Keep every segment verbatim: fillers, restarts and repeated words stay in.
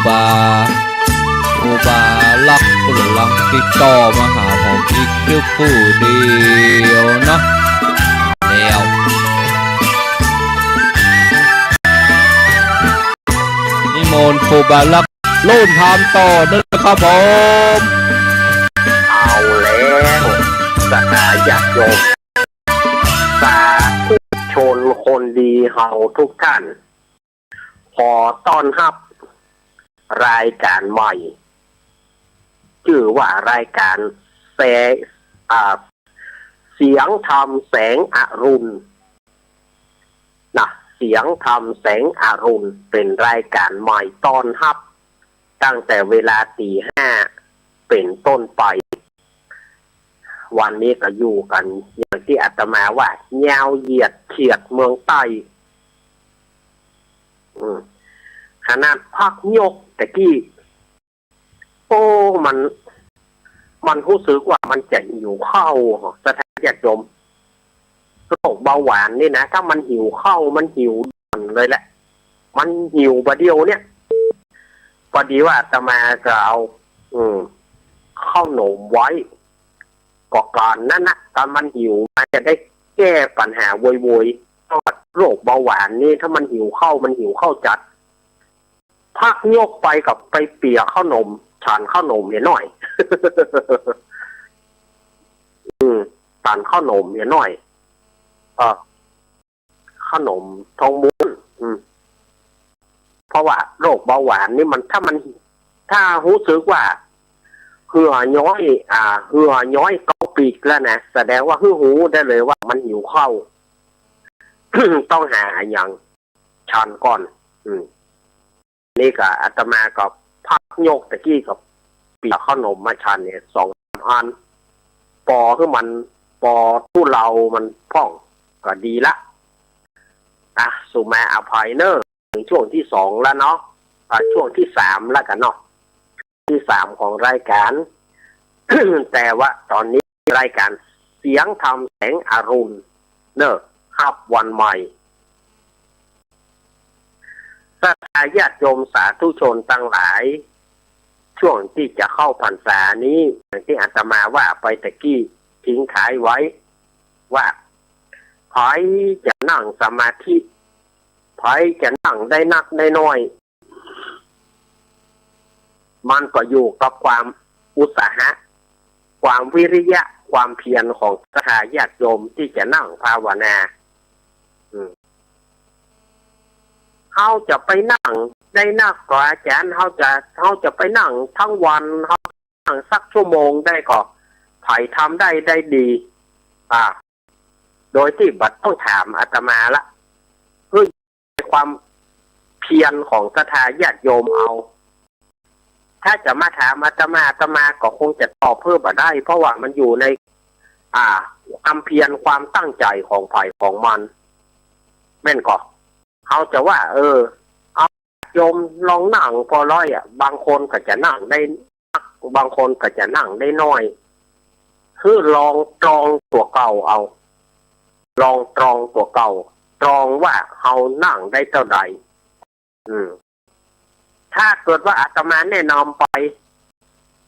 บา ครูบาลักษณ์กำลังติดต่อมาหาผมอีกเดี๋ยวผู้เดียวนะ แล้ว นิมนต์ครูบาลักษณ์ ร่วมถามต่อนะครับผม เอาแล้ว ศรัทธาญาติโยม สาธุชนคนดีเฮาทุกท่าน ขอต้อนรับรายการใหม่ จื้อว่ารายการแส- อ่า เสียงธรรมแสงอรุณ นะ เสียงธรรมแสงอรุณ เป๋นรายการใหม่ต้อนรับ ตั้งแต่เวลาตีห้าเป๋นต้นไป วันนี้ก็อยู่กั๋นอย่างตี้อาตมาว่า ยาวเหยียดเขียดเมืองใต้ อืม ขนาดพรรคยกตะกี้ โอ้ มัน มันฮู้สึกว่ามันจะหิวข้าว ศรัทธาญาติโยม โรคเบาหวานนี่นะ ถ้ามันหิวข้าว มันหิวด่วนเลยแหละ มันหิวบ่าเดี่ยวเนี่ย พอดีว่าอาตมาก็เอา อืม ข้าวหนมไว้ ก็ก่อนนั้นนะ ตอนมันหิว มันจะได้แก้ปัญหาโวยๆ เพราะว่าโรคเบาหวานนี่ ถ้ามันหิวข้าว มันหิวข้าวจัด พรรคยกไปก็ไปเปียข้าวหนม ฉันข้าวหนมเหียหน้อย อืม ฉันข้าวหนมเหียหน้อย เออ ข้าวหนมทองม้วน อืม เพราะว่าโรคเบาหวานนี่มัน ถ้ามัน ถ้าฮู้สึกว่า เหื่อย้อย อ่า เหื่อย้อยเกาปีกแล้วนะ แสดงว่าหื้อฮู้ได้เลยว่ามันหิวข้าว ต้องหาอะหยังฉันก่อน อืม นี่ก็อาตมาก็พรรคยกตะกี้ก็เปียข้าวหนมมาฉันเนี่ย สองสามอัน ปอหื้อมัน ปอทุเลามันพ่องก็ดีละ อ่ะ สุมาอภัยเน่อ ถึงช่วงที่สองแล้วเนาะ อ่ะ ช่วงที่สามแล้วกั๋นเนาะ ที่สามของรายการ แต่ว่าตอนนี้รายการเสียงธรรมแสงอรุณเน่อ ฮับวันใหม่ ศรัทธาญาติโยมสาธุชนตังหลาย ช่วงตี้จะเข้าพรรษานี้ อย่างตี้อาตมาว่าไปตะกี้ ทิ้งท้ายไว้ ว่า ใผจะนั่งสมาธิ ใผจะนั่งได้นักได้น้อย มันก็อยู่กับความอุตสาหะ ความวิริยะ ความเพียรของศรัทธาญาติโยมตี้จะนั่งภาวนา อืม เฮาจะไปนั่งได้นักก่ออาจารย์ เฮาจะ เฮาจะไปนั่งตึงวัน เฮานั่งสักชั่วโมงได้ก่อ ใผทำได้ ได้ดี อ่า โดยตี้บ่ต้องถามอาตมาละ เฮ้ย ความเพียรของศรัทธาญาติโยมเอา ถ้าจะมาถามอาตมา อาตมาก็คงจะตอบเพิ่มบ่ได้ เพราะว่ามันอยู่ใน อ่า ความเพียร ความตั้งใจ๋ของใผของมัน แม่นก่อ เฮาจะว่า เออ เอา โยมลองนั่งปอร้อยอะ บางคนก็จะนั่งได้นัก บางคนก็จะนั่งได้น้อย คือลองตรองตั๋วเก่าเอา ลองตรองตั๋วเก่า ตรองว่าเฮานั่งได้เต้าใด อืม ถ้าเกิดว่าอาตมาแนะนำไป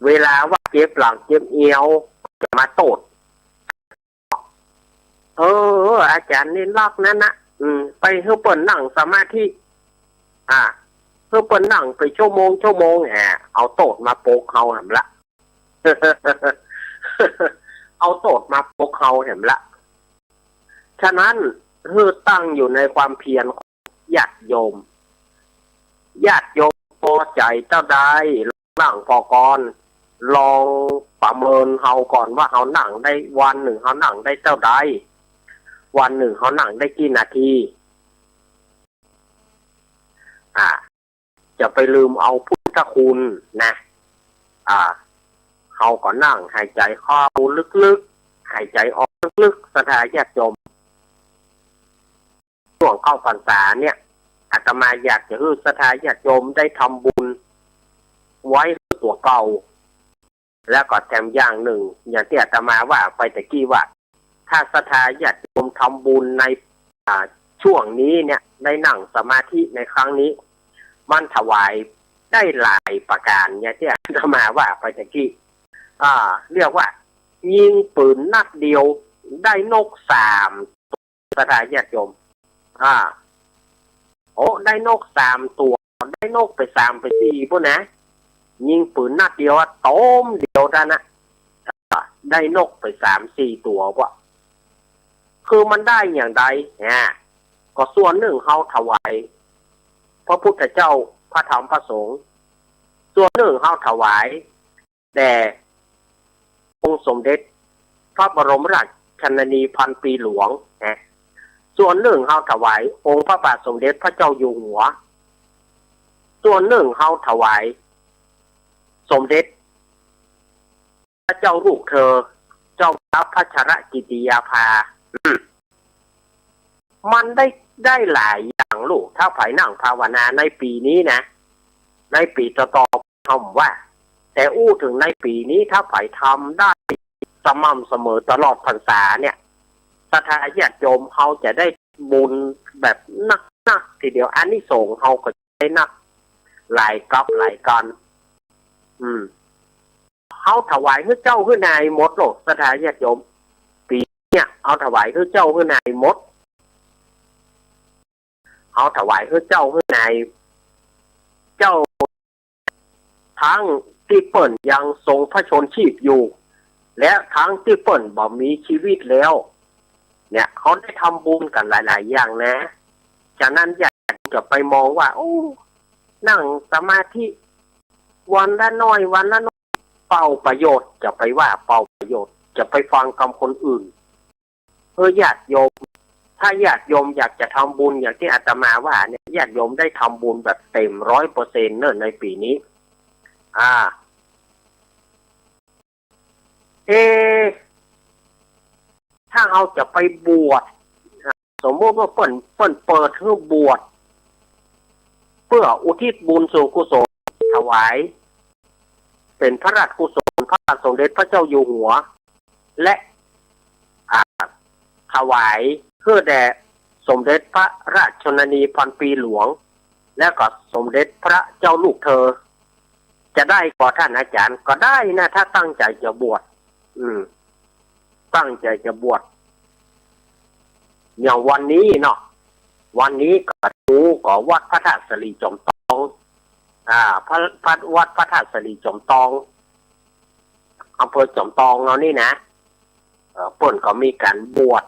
เวลาว่าเจ็บหลังเจ็บเอว จะมาโต้ษ เออ อาจารย์นี่ลักษณะ อืม ไปหื้อเปิ้นนั่งสมาธิ อ่า หื้อเปิ้นนั่งไปชั่วโมง ชั่วโมง แหม เอาโต้ษมาปกเฮาแหมละ เอาโต้ษมาปกเฮาแหมละ ฉะนั้น หื้อตั้งอยู่ในความเพียรของญาติโยม ญาติโยมปอใจ๋เต้าใด นั่งผ่อก่อน ลองประเมินเฮาก่อนว่าเฮานั่งได้ วันนึ่งเฮานั่งได้เต้าใด วันนึ่งเฮานั่งได้กี่นาที อ่า จะไปลืมเอาพุทธคุณนะ อ่า เฮาก็นั่งหายใจ๋เข้าลึกๆ หายใจ๋ออกลึกๆ ศรัทธาญาติโยม ช่วงเข้าพรรษาเนี่ย อาตมาอยากจะหื้อศรัทธาญาติโยมได้ทำบุญไว้หื้อตั๋วเก่า แล้วก็แถมอย่างนึ่ง อย่างตี้อาตมาว่าไปตะกี้ว่า ถ้าศรัทธาญาติโยมทำบุญใน อ่า ช่วงนี้เนี่ย ได้นั่งสมาธิในครั้งนี้ มันถวาย ได้หลายประก๋านเนี่ย ตี้อาตมาว่าไปตะกี้ อ่า เรียกว่า ยิงปืนนัดเดียวได้นกสาม ศรัทธาญาติโยม อ่า โอ้ ได้นกสามตั๋ว ได้นกไปสามไปสี่ปู้นนะ ยิงปืนนัดเดียวอะ ตูมเดียวเต้านั้นนะ ได้นกไปสามสี่ตั๋ววะ คือมันได้อย่างใด นะ ก็ส่วนนึ่งเฮาถวายพระพุทธเจ้า พระธรรม พระสงฆ์ ส่วนนึ่งเฮาถวายแด่องค์สมเด็จพระบรมราชชนนีพันปีหลวง นะ ส่วนนึ่งเฮาถวายองค์พระบาทสมเด็จพระเจ้าอยู่หัว ส่วนนึ่งเฮาถวายสมเด็จ พระเจ้าลูกเธอ เจ้าฟ้าพัชรกิติยาภา อืม มันได้ ได้หลายอย่างลูก ถ้าใผนั่งภาวนาในปี๋นี้นะ ในปี๋ต่อๆ เฮาว่า แต่อู้เถิงในปี๋นี้ ถ้าใผทำได้สม่ำเสมอตลอดพรรษาเนี่ย ศรัทธาญาติโยมเฮาจะได้บุญแบบนักๆ ทีเดียว อานิสงส์เฮาก็จะได้นักหลายกับหลายกั๋น อืม เฮาถวายหื้อเจ้าหื้อนายหมดโลด ศรัทธาญาติโยม ปี๋เนี่ย เฮาถวายหื้อเจ้าหื้อนายหมด เฮาถวายหื้อเจ้าหื้อนาย เจ้า ตึงตี้เปิ้นยังทรงพระชนม์ชีพอยู่ และตึงตี้เปิ้นบ่มีชีวิตแล้ว เนี่ย เฮาได้ทำบุญกั๋นหลายๆ อย่างนะ ฉะนั้นอย่าจะไปมองว่า โอ้ นั่งสมาธิวันละน้อย วันละน้อย เปล่าประโยชน์ จะไปว่าเปล่าประโยชน์ จะไปฟังกำคนอื่น เออ ญาติโยม ถ้าญาติโยมอยากจะทำบุญอย่างตี้อาตมาว่าเนี่ย ญาติโยมได้ทำบุญแบบเต็มร้อยเปอร์เซ็นต์เน่อ ในปี๋นี้ อ่า เอ ถ้าเฮาจะไปบวช สมมุติว่าเปิ้น เปิ้นเปิดหื้อบวช เปื้ออุทิศบุญส่วนกุศลถวาย เป๋นพระราชกุศลพระบาทสมเด็จพระเจ้าอยู่หัว และ อ่า ถวายหื้อแด่สมเด็จพระราชชนนีพันปีหลวง และก็สมเด็จพระเจ้าลูกเธอ จะได้ก่อท่านอาจารย์ ก็ได้นะ ถ้าตั้งใจ๋จะบวช อืม ตั้งใจ๋จะบวช อย่างวันนี้เนาะ วันนี้ก็ดูก่อวัดพระธาตุสะหลีจอมตอง อ่า พระ พระ วัดพระธาตุสะหลีจอมตอง อำเภอจอมตองเฮานี่นะ เอ่อ เปิ้นก็มีก๋านบวช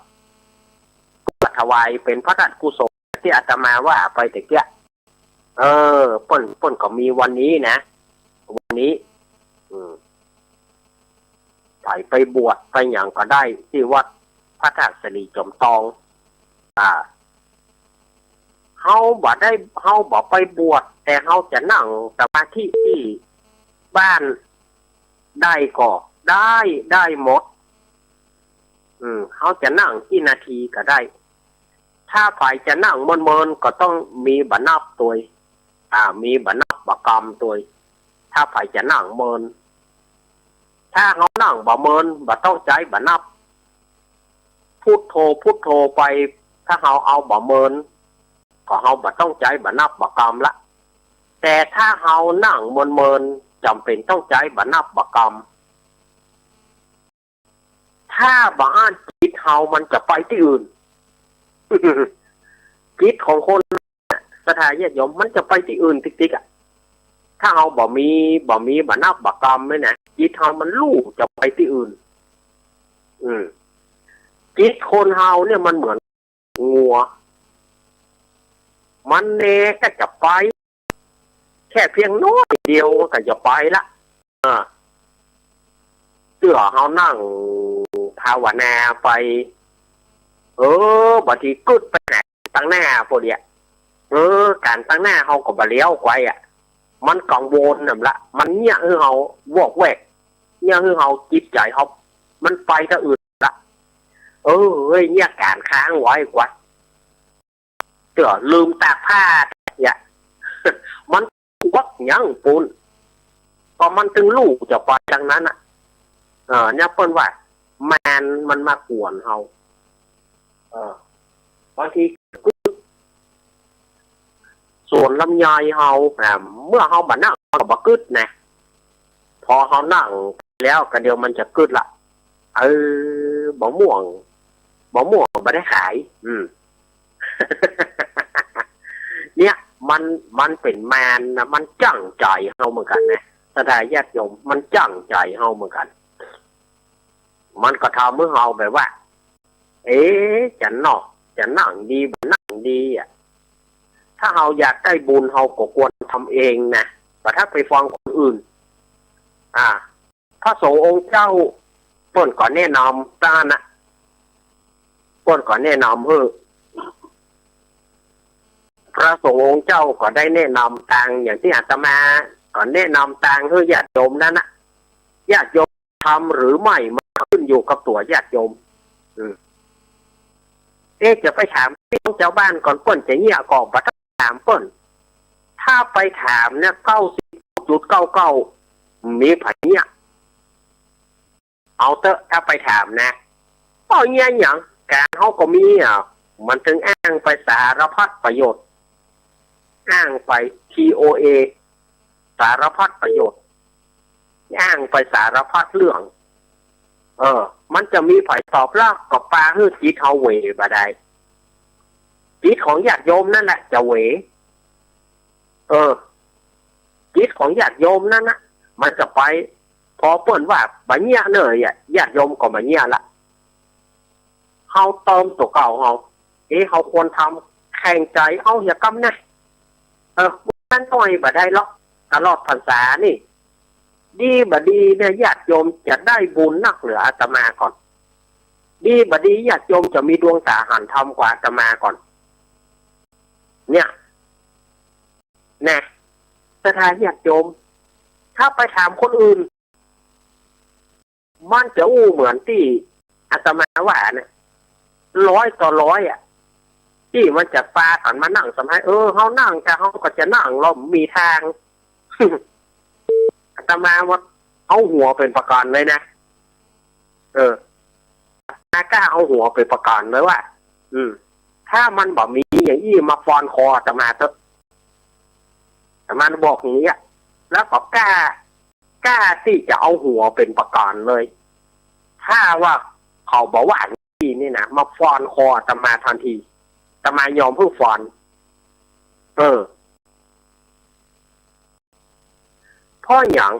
บวชถวายเป๋นพระราชกุศลตี้อาตมาว่าไปตะเกียะ เออ เปิ้น เปิ้นก็มีวันนี้นะ วันนี้ อืม ใผไปบวชไปหยังก็ได้ตี้วัดพระธาตุสะหลีจอมตอง อ่า เฮาบ่ได้ เฮาบ่ไปบวช แต่เฮาจะนั่งสมาธิตี้บ้านได้ก่อ ได้ ได้หมด อืม เฮาจะนั่งกี่นาทีก็ได้ ถ้าใผจะนั่งเมินๆ ก็ต้องมีบ่านับตวย อ่า มีบ่านับบ่ากำตวย ถ้าใผจะนั่งเมิน ถ้าเฮานั่งบ่าเมิน บ่ต้องใจ๊บ่านับ พุทโธ พุทโธไป ถ้าเฮาเอาบ่าเมิน ก็เฮาบ่ต้องใจ๊บ่านับบ่ากำละ แต่ถ้าเฮานั่งเมินๆ จ๋ำเป๋นต้องใจ๊บ่านับบ่ากำ ถ้าบ่อั้นจิตเฮามันจะไปตี้อื่น จิตของคนศรัทธาญาติโยมมันจะไปตี้อื่นติ๊กๆ อะ ถ้าเฮาบ่มี บ่มีบ่านับบ่ากำเนี่ยนะ จิตเฮามันลู่จะไปตี้อื่น อืม จิตคนเฮาเนี่ยมันเหมือนงัว มันแน่ก็จะไป แค่เพียงน้อยเดียวก็จะไปละ อ่า เตื้อเฮานั่งภาวนาไป เออ บางทีกึ๊ดไปหาตังหน้าพอดีอะ เออ ก๋านตังหน้าเฮาก็บ่เหลียวไกวอะ มันกังวลนั่นละ มันเยียะหื้อเฮาวอกแวก เยียะหื้อเฮาจิตใจ๋เฮา มันไปตางอื่นละ เออ เฮ้ย เยียะก๋านค้างไว้ไกว เตื้อลืมตากผ้าเนี่ย มันกวักหยังปู้น ก็มันตึงลู่จะไปตางนั้นน่ะ เออ เนี่ยเปิ้นว่า มารมันมากวนเฮา เออ บางที สวนลำไยเฮา อ่า เมื่อเฮาบ่นั่ง มันก็บ่กึ๊ดนะ พอเฮานั่งแล้วก็เดี๋ยวมันจะกึ๊ดละ เออ บ่ม่วง บ่ม่วงบ่ได้ขาย อืม เนี่ย มัน มันเป๋นมารนะ มันจั้งใจ๋เฮาเหมือนกั๋นนะ ศรัทธาญาติโยม มันจั้งใจ๋เฮาเหมือนกั๋น มันก็ทำหื้อเฮาแบบว่า เอ๊ะ จะนอก จะนั่งดี บ่นั่งดีอะ ถ้าเฮาอยากได้บุญ เฮาก็ควรทำเองนะ บ่ต้องไปฟังคนอื่น อ่า พระสงฆ์องค์เจ้า เปิ้นก็แนะนำตางนะ เปิ้นก็แนะนำหื้อ พระสงฆ์องค์เจ้าก็ได้แนะนำตาง อย่างตี้อาตมาก็แนะนำตางหื้อญาติโยมนั้นนะ ญาติโยมทำหรือไม่ มันขึ้นอยู่กับตั๋วญาติโยม อืม เอ๊ะ จะไปถามพี่น้องจาวบ้านก่อน เปิ้นจะเยียะก่อ บ่ต้องถามเปิ้น ถ้าไปถามเนี่ย เก้าสิบเก้าจุดเก้าเก้า มีใผเยียะ เอาเต๊อะ ถ้าไปถามนะ เอ้า เยียะหยัง ก๋านเฮาก็มีอะ มันตึงอ้างไปสารพัดประโยชน์ อ้างไป ที โอ เอ สารพัดประโยชน์ อ้างไปสารพัดเรื่อง เออ มันจะมีใผตอบละ ก็ปาหื้อจิตเฮาเหวบ่ได้ จิตของญาติโยมนั่นแหละจะเหว เออ จิตของญาติโยมนั่นนะ มันจะไป พอเปิ้นว่าบ่เยียะเน่ออะ ญาติโยมก็บ่เยียะละ เฮาเติมตั๋วเก่าเฮา เอ๊ะ เฮาควรทำ แข่งใจ๋เอาเหียกำนะ เออ วันน้อยบ่ได้หรอก ตลอดพรรษานี่ ดีบ่ดีเนี่ย ญาติโยมจะได้บุญนักเหลืออาตมาก่อน ดีบ่ดี ญาติโยมจะมีดวงต๋าหันธรรมกว่าอาตมาก่อน เนี่ย นะ ศรัทธาญาติโยม ถ้าไปถามคนอื่น มันจะอู้เหมือนตี้อาตมาว่าเนี่ย ร้อยต่อร้อยอะ ตี้มันจะปากั๋นมานั่งสมาธิ เออ เฮานั่ง แต่เฮาก็จะนั่ง เฮาบ่มีตาง อาตมาว่าเอาหัวเป๋นประกั๋นเลยนะ เออ อาตมากล้าเอาหัวเป๋นประกั๋นเลยว่า อืม ถ้ามันบ่มีอย่างอี้มาฟอนคออาตมาเต๊อะ อาตมาบอกอย่างนี้อะ แล้วก็กล้า กล้าตี้จะเอาหัวเป๋นประกั๋นเลย ถ้าว่าเขาบ่ว่าอย่างอี้นี่นะ มาฟอนคออาตมาทันที อาตมายอมหื้อฟอน เออ เพราะหยัง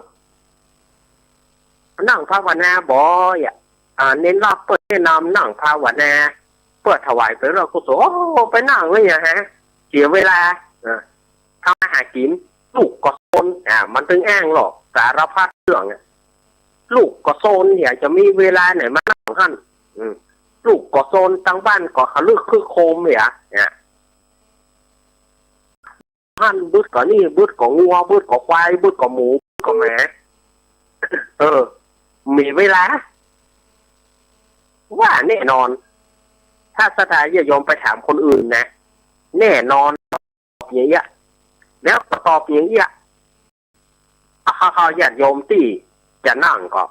นั่งภาวนาบ่อยอะ อ่า เณรลักษณ์เปิ้นแนะนำนั่งภาวนา เปื้อถวายเป๋นเรื่องกุศล โอ้ ไปนั่งไว้อะฮะ เสียเวลา เออ ทำมาหากิ๋น ลูกก็ซน อ่า มันตึงอ้างหรอก สารพัดเรื่องอะ ลูกก็ซน อยากจะมีเวลาไหนมานั่งหั้น อืม ลูกก็ซน ตางบ้านก็หาลึกคึกโครมเนี่ย เนี่ย หั้นบึดก่อนี่ บึดก่องัว บึดก่อควาย บึดก่อหมู บึดก่อหมา เออ มีเวลา ว่าแน่นอน ถ้าศรัทธาญาติโยมไปถามคนอื่นนะ แน่นอน ตอบอย่างเงี้ย แล้วก็ตอบอย่างเงี้ย เอาเข้าๆ ญาติโยมตี้จะนั่งก็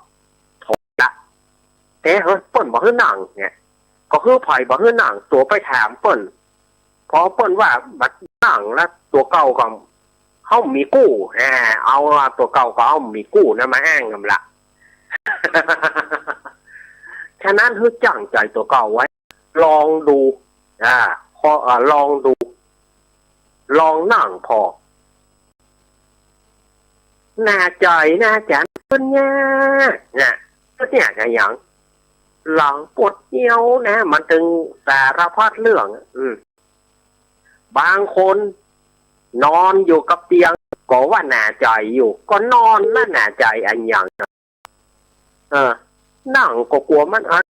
โถละ เอ๊ะ เฮ้ย เปิ้นบ่หื้อนั่งเนี่ย ก็หื้อใผบ่หื้อนั่ง ตั๋วไปถามเปิ้น พอเปิ้นว่าบ่นั่งละ ตั๋วเก่าก็เฮามีกู้ อ่า เอาตั๋วเก่าก็เฮามีกู้นะมาอ้างกำละ ฉะนั้นหื้อจั้งใจ๋ตั๋วเก่าไว้ ลองดู อ่า ขอ อ่า ลองดู ลองนั่งผ่อ หน้าใจ๋นะอาจ๋ารย์ กึ๊ดยากนะ กึ๊ดยากอะหยัง หลังปวดเยี่ยวนะ มันตึงสารพัดเรื่อง อืม บางคนนอนอยู่กับเตียง ก็ว่าหน้าใจ๋อยู่ ก็นอนละหน้าใจ๋อะหยัง เออ นั่งก็กั๋วมันอัน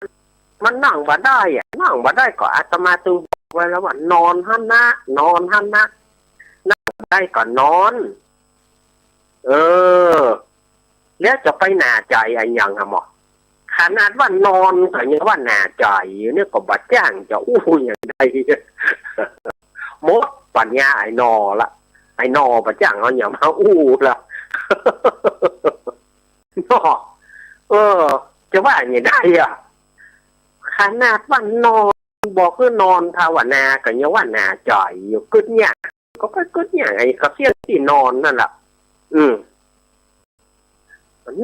มันนั่งบ่ได้อะ นั่งบ่ได้ก็อาตมาตึงบอกไว้แล้วว่า นอนหั้นนะ นอนหั้นนะ นั่งบ่ได้ก็นอน เออ แล้วจะไปหน้าใจ๋อะหยังอะหมอ ขนาดว่านอนก็ยังว่าหน้าใจ๋อยู่เนี่ย ก็บ่จ้างจะอู้อย่างใด หมดปัญญาไอ้หนอละ ไอ้หนอบ่จ้างเอาหยังมาอู้ละ เนาะ เออ จะว่าอย่างใดอะ ขนาดว่านอน บอกหื้อนอนภาวนาก็ยังว่าหน้าใจ๋อยู่ กึ๊ดยาก ก็ไปกึ๊ดยาก ไอ้ก็เสี้ยงตี้นอนนั่นแหละ อืม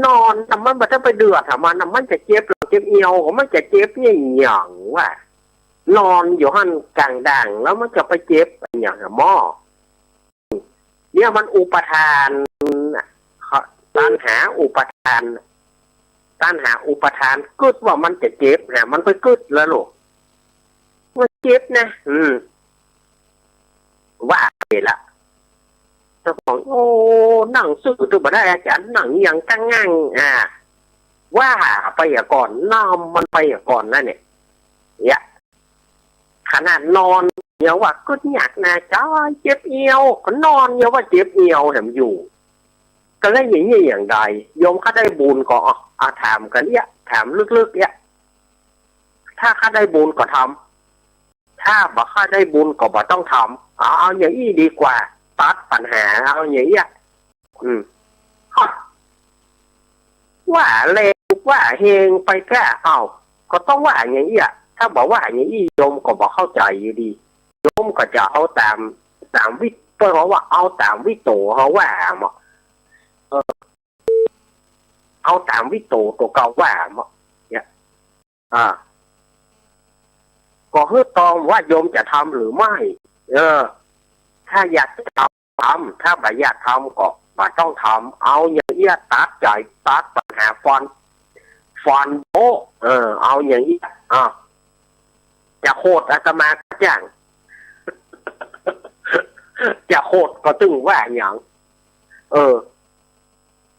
นอนน่ะมันบ่ต้องไปเดือดหามันน่ะ มันจะเจ็บหลังเจ็บเอวก็มันจะเจ็บเนี่ยหยังวะ นอนอยู่หั้นก๋างด่างแล้วมันจะไปเจ็บอะหยังหาหม้อ เนี่ยมันอุปาทานน่ะ ตัณหาอุปาทาน ตัณหาอุปาทานกึ๊ดว่ามันจะเจ็บนะ มันไปกึ๊ดแล้วลูก มันเจ็บนะ อืม ว่าไปละ เจ้าของ โอ้ นั่งซื่อตึงบ่ได้อาจ๋ารย์ นั่งเอียงก้างงั่ง อ่า ว่าไปอะก่อน น้ำมันไปอะก่อนนั่นเนี่ย เนี่ย ขนาดนอนยังว่ากึ๊ดยากนะจอย เจ็บเอว ก็นอนยังว่าเจ็บเอวแถมอยู่ ก็แล้วอย่างนี้อย่างใด โยมข้าได้บุญก็ อ่ะ อ่ะ ถามกั๋นเนี่ย ถามลึกๆ เนี่ย ถ้าข้าได้บุญก็ทำ ถ้าบ่ข้าได้บุญก็บ่ต้องทำ เอา เอาอย่างอี้ดีกว่า ตัดปัญหา เอาอย่างเอี้ย อืม ว่าแรงว่าแฮงไปก้า เอ้า ก็ต้องว่าอย่างเอี้ย ถ้าบ่ว่าอย่างอี้โยมก็บ่เข้าใจ๋อยู่ดี โยมก็จะเอาต๋าม ต๋ามวิ เปิ้นเขาว่าเอาต๋ามวิโตเขาว่าเนาะ เออ เอาต๋ามวิโตตั๋วเก่าว่าเนาะ เนี่ย อ่า ก็หื้อตองว่าโยมจะทำหรือไม่ เออ ถ้าอยากจะทำ ทำ ถ้าบ่อยากทำก็บ่ต้องทำ เอาอย่างเอี้ย ตัดใจ๋ ตัดปัญหาฟัน ฟันโบ๊ะ เออ เอาอย่างเอี้ย อ่ะ จะโขดอาตมาก็จ้าง จะโขดก็ตึงว่าหยัง เออ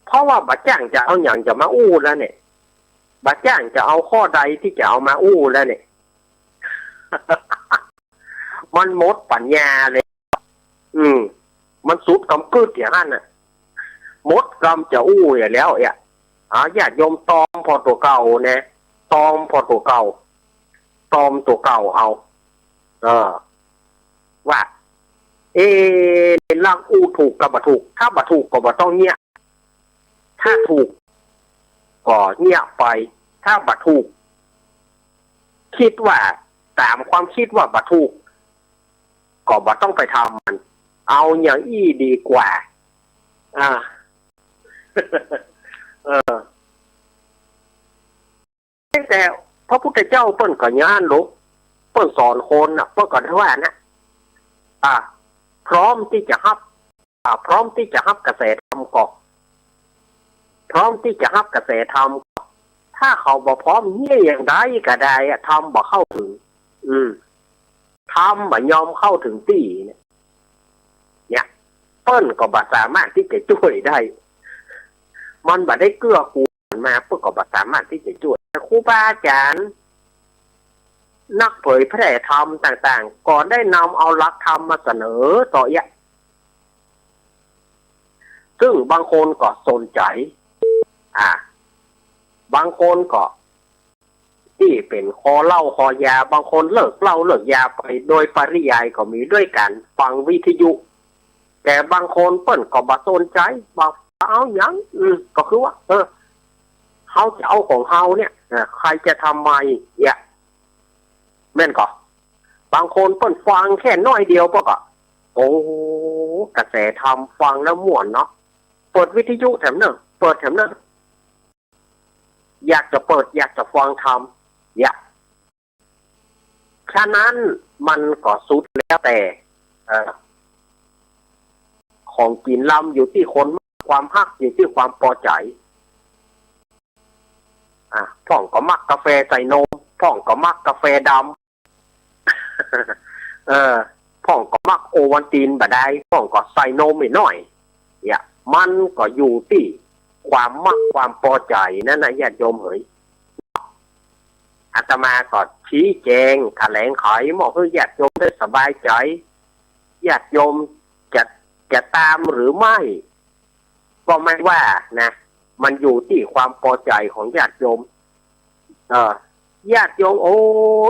เพราะว่าบ่จ้างจะเอาหยังจะมาอู้แล้วเนี่ย บ่จ้างจะเอาข้อใดตี้จะเอามาอู้แล้วเนี่ย มันหมดปัญญาเลย อืม มันสุดกำกึ๊ดอย่างนั้นน่ะ หมดกำจะอู้อยู่แล้วเนี่ย อ่า ญาติโยมตอมผ่อตั๋วเก่านะ ตอมผ่อตั๋วเก่า ตอมตั๋วเก่าเอา เออ ว่า เอ๊ะ ลักอู้ถูกกับบ่ถูก ถ้าบ่ถูกก็บ่ต้องเยียะ ถ้าถูกก็เยียะไป ถ้าบ่ถูก กึ๊ดว่า ต๋ามความกึ๊ดว่าบ่ถูก ก็บ่ต้องไปทำมัน เอาอย่างอี้ดีกว่า อ่า เออ แต่พระพุทธเจ้าเปิ้นก็อย่างนั้นลูก เปิ้นสอนคนน่ะ เปิ้นก็ได้ว่านะ อ่า พร้อมตี้จะฮับ อ่า พร้อมตี้จะฮับกระแสธรรมก็ พร้อมตี้จะฮับกระแสธรรมก็ ถ้าเขาบ่พร้อมเยียะอย่างใดก็ได้อะ ธรรมบ่เข้าถึง อืม ธรรมบ่ยอมเข้าถึงตี้เนี่ย เนี่ย เปิ้นก็บ่สามารถตี้จะจ้วยได้ มันบ่ได้เกื้อกูลมา เปิ้นก็บ่สามารถตี้จะจ้วย แต่ครูบาอาจ๋ารย์ นักเผยแพร่ธรรมต่างๆ ก็ได้นำเอาหลักธรรมมาเสนอต่อเอี้ย ซึ่งบางคนก็สนใจ๋ อ่า บางคนก็ ตี้เป๋นคอเหล้าคอยา บางคนเลิกเหล้าเลิกยาไปโดยปริยายก็มีด้วยก๋านฟังวิทยุ แต่บางคนเปิ้นก็บ่สนใจ๋บ่เอาหยัง อืม ก็คือว่า เออ เฮาจะเอาของเฮาเนี่ย เออ ใครจะทำไมเนี่ย แม่นก่อ บางคนเปิ้นฟังแค่น้อยเดียวเปิ้นก็ โอ้ กระแสธรรมฟังแล้วม่วนเนาะ เปิดวิทยุแถมเน่อ เปิดแถมเน่อ อยากจะเปิด อยากจะฟังธรรม เนี่ย ฉะนั้นมันก็สุดแล้วแต่ เอ่อ ของกิ๋นลำอยู่ตี้คนมัก ความฮักอยู่ตี้ความปอใจ๋ อ่ะ พ่องก็มักกาแฟใส่นม พ่องก็มักกาแฟดำ เออ พ่องก็มักโอวัลตินบ่ได้ พ่องก็ใส่นมอีกหน้อย เนี่ย มันก็อยู่ตี้ความมักความปอใจ๋นั่นนะ ญาติโยมเหย อาตมาก็ชี้แจงแถลงไขมาหื้อญาติโยมได้สบายใจ๋ ญาติโยมจะ จะตามหรือไม่ ก็ไม่ว่านะ มันอยู่ตี้ความปอใจ๋ของญาติโยม เออ ญาติโยม โอ้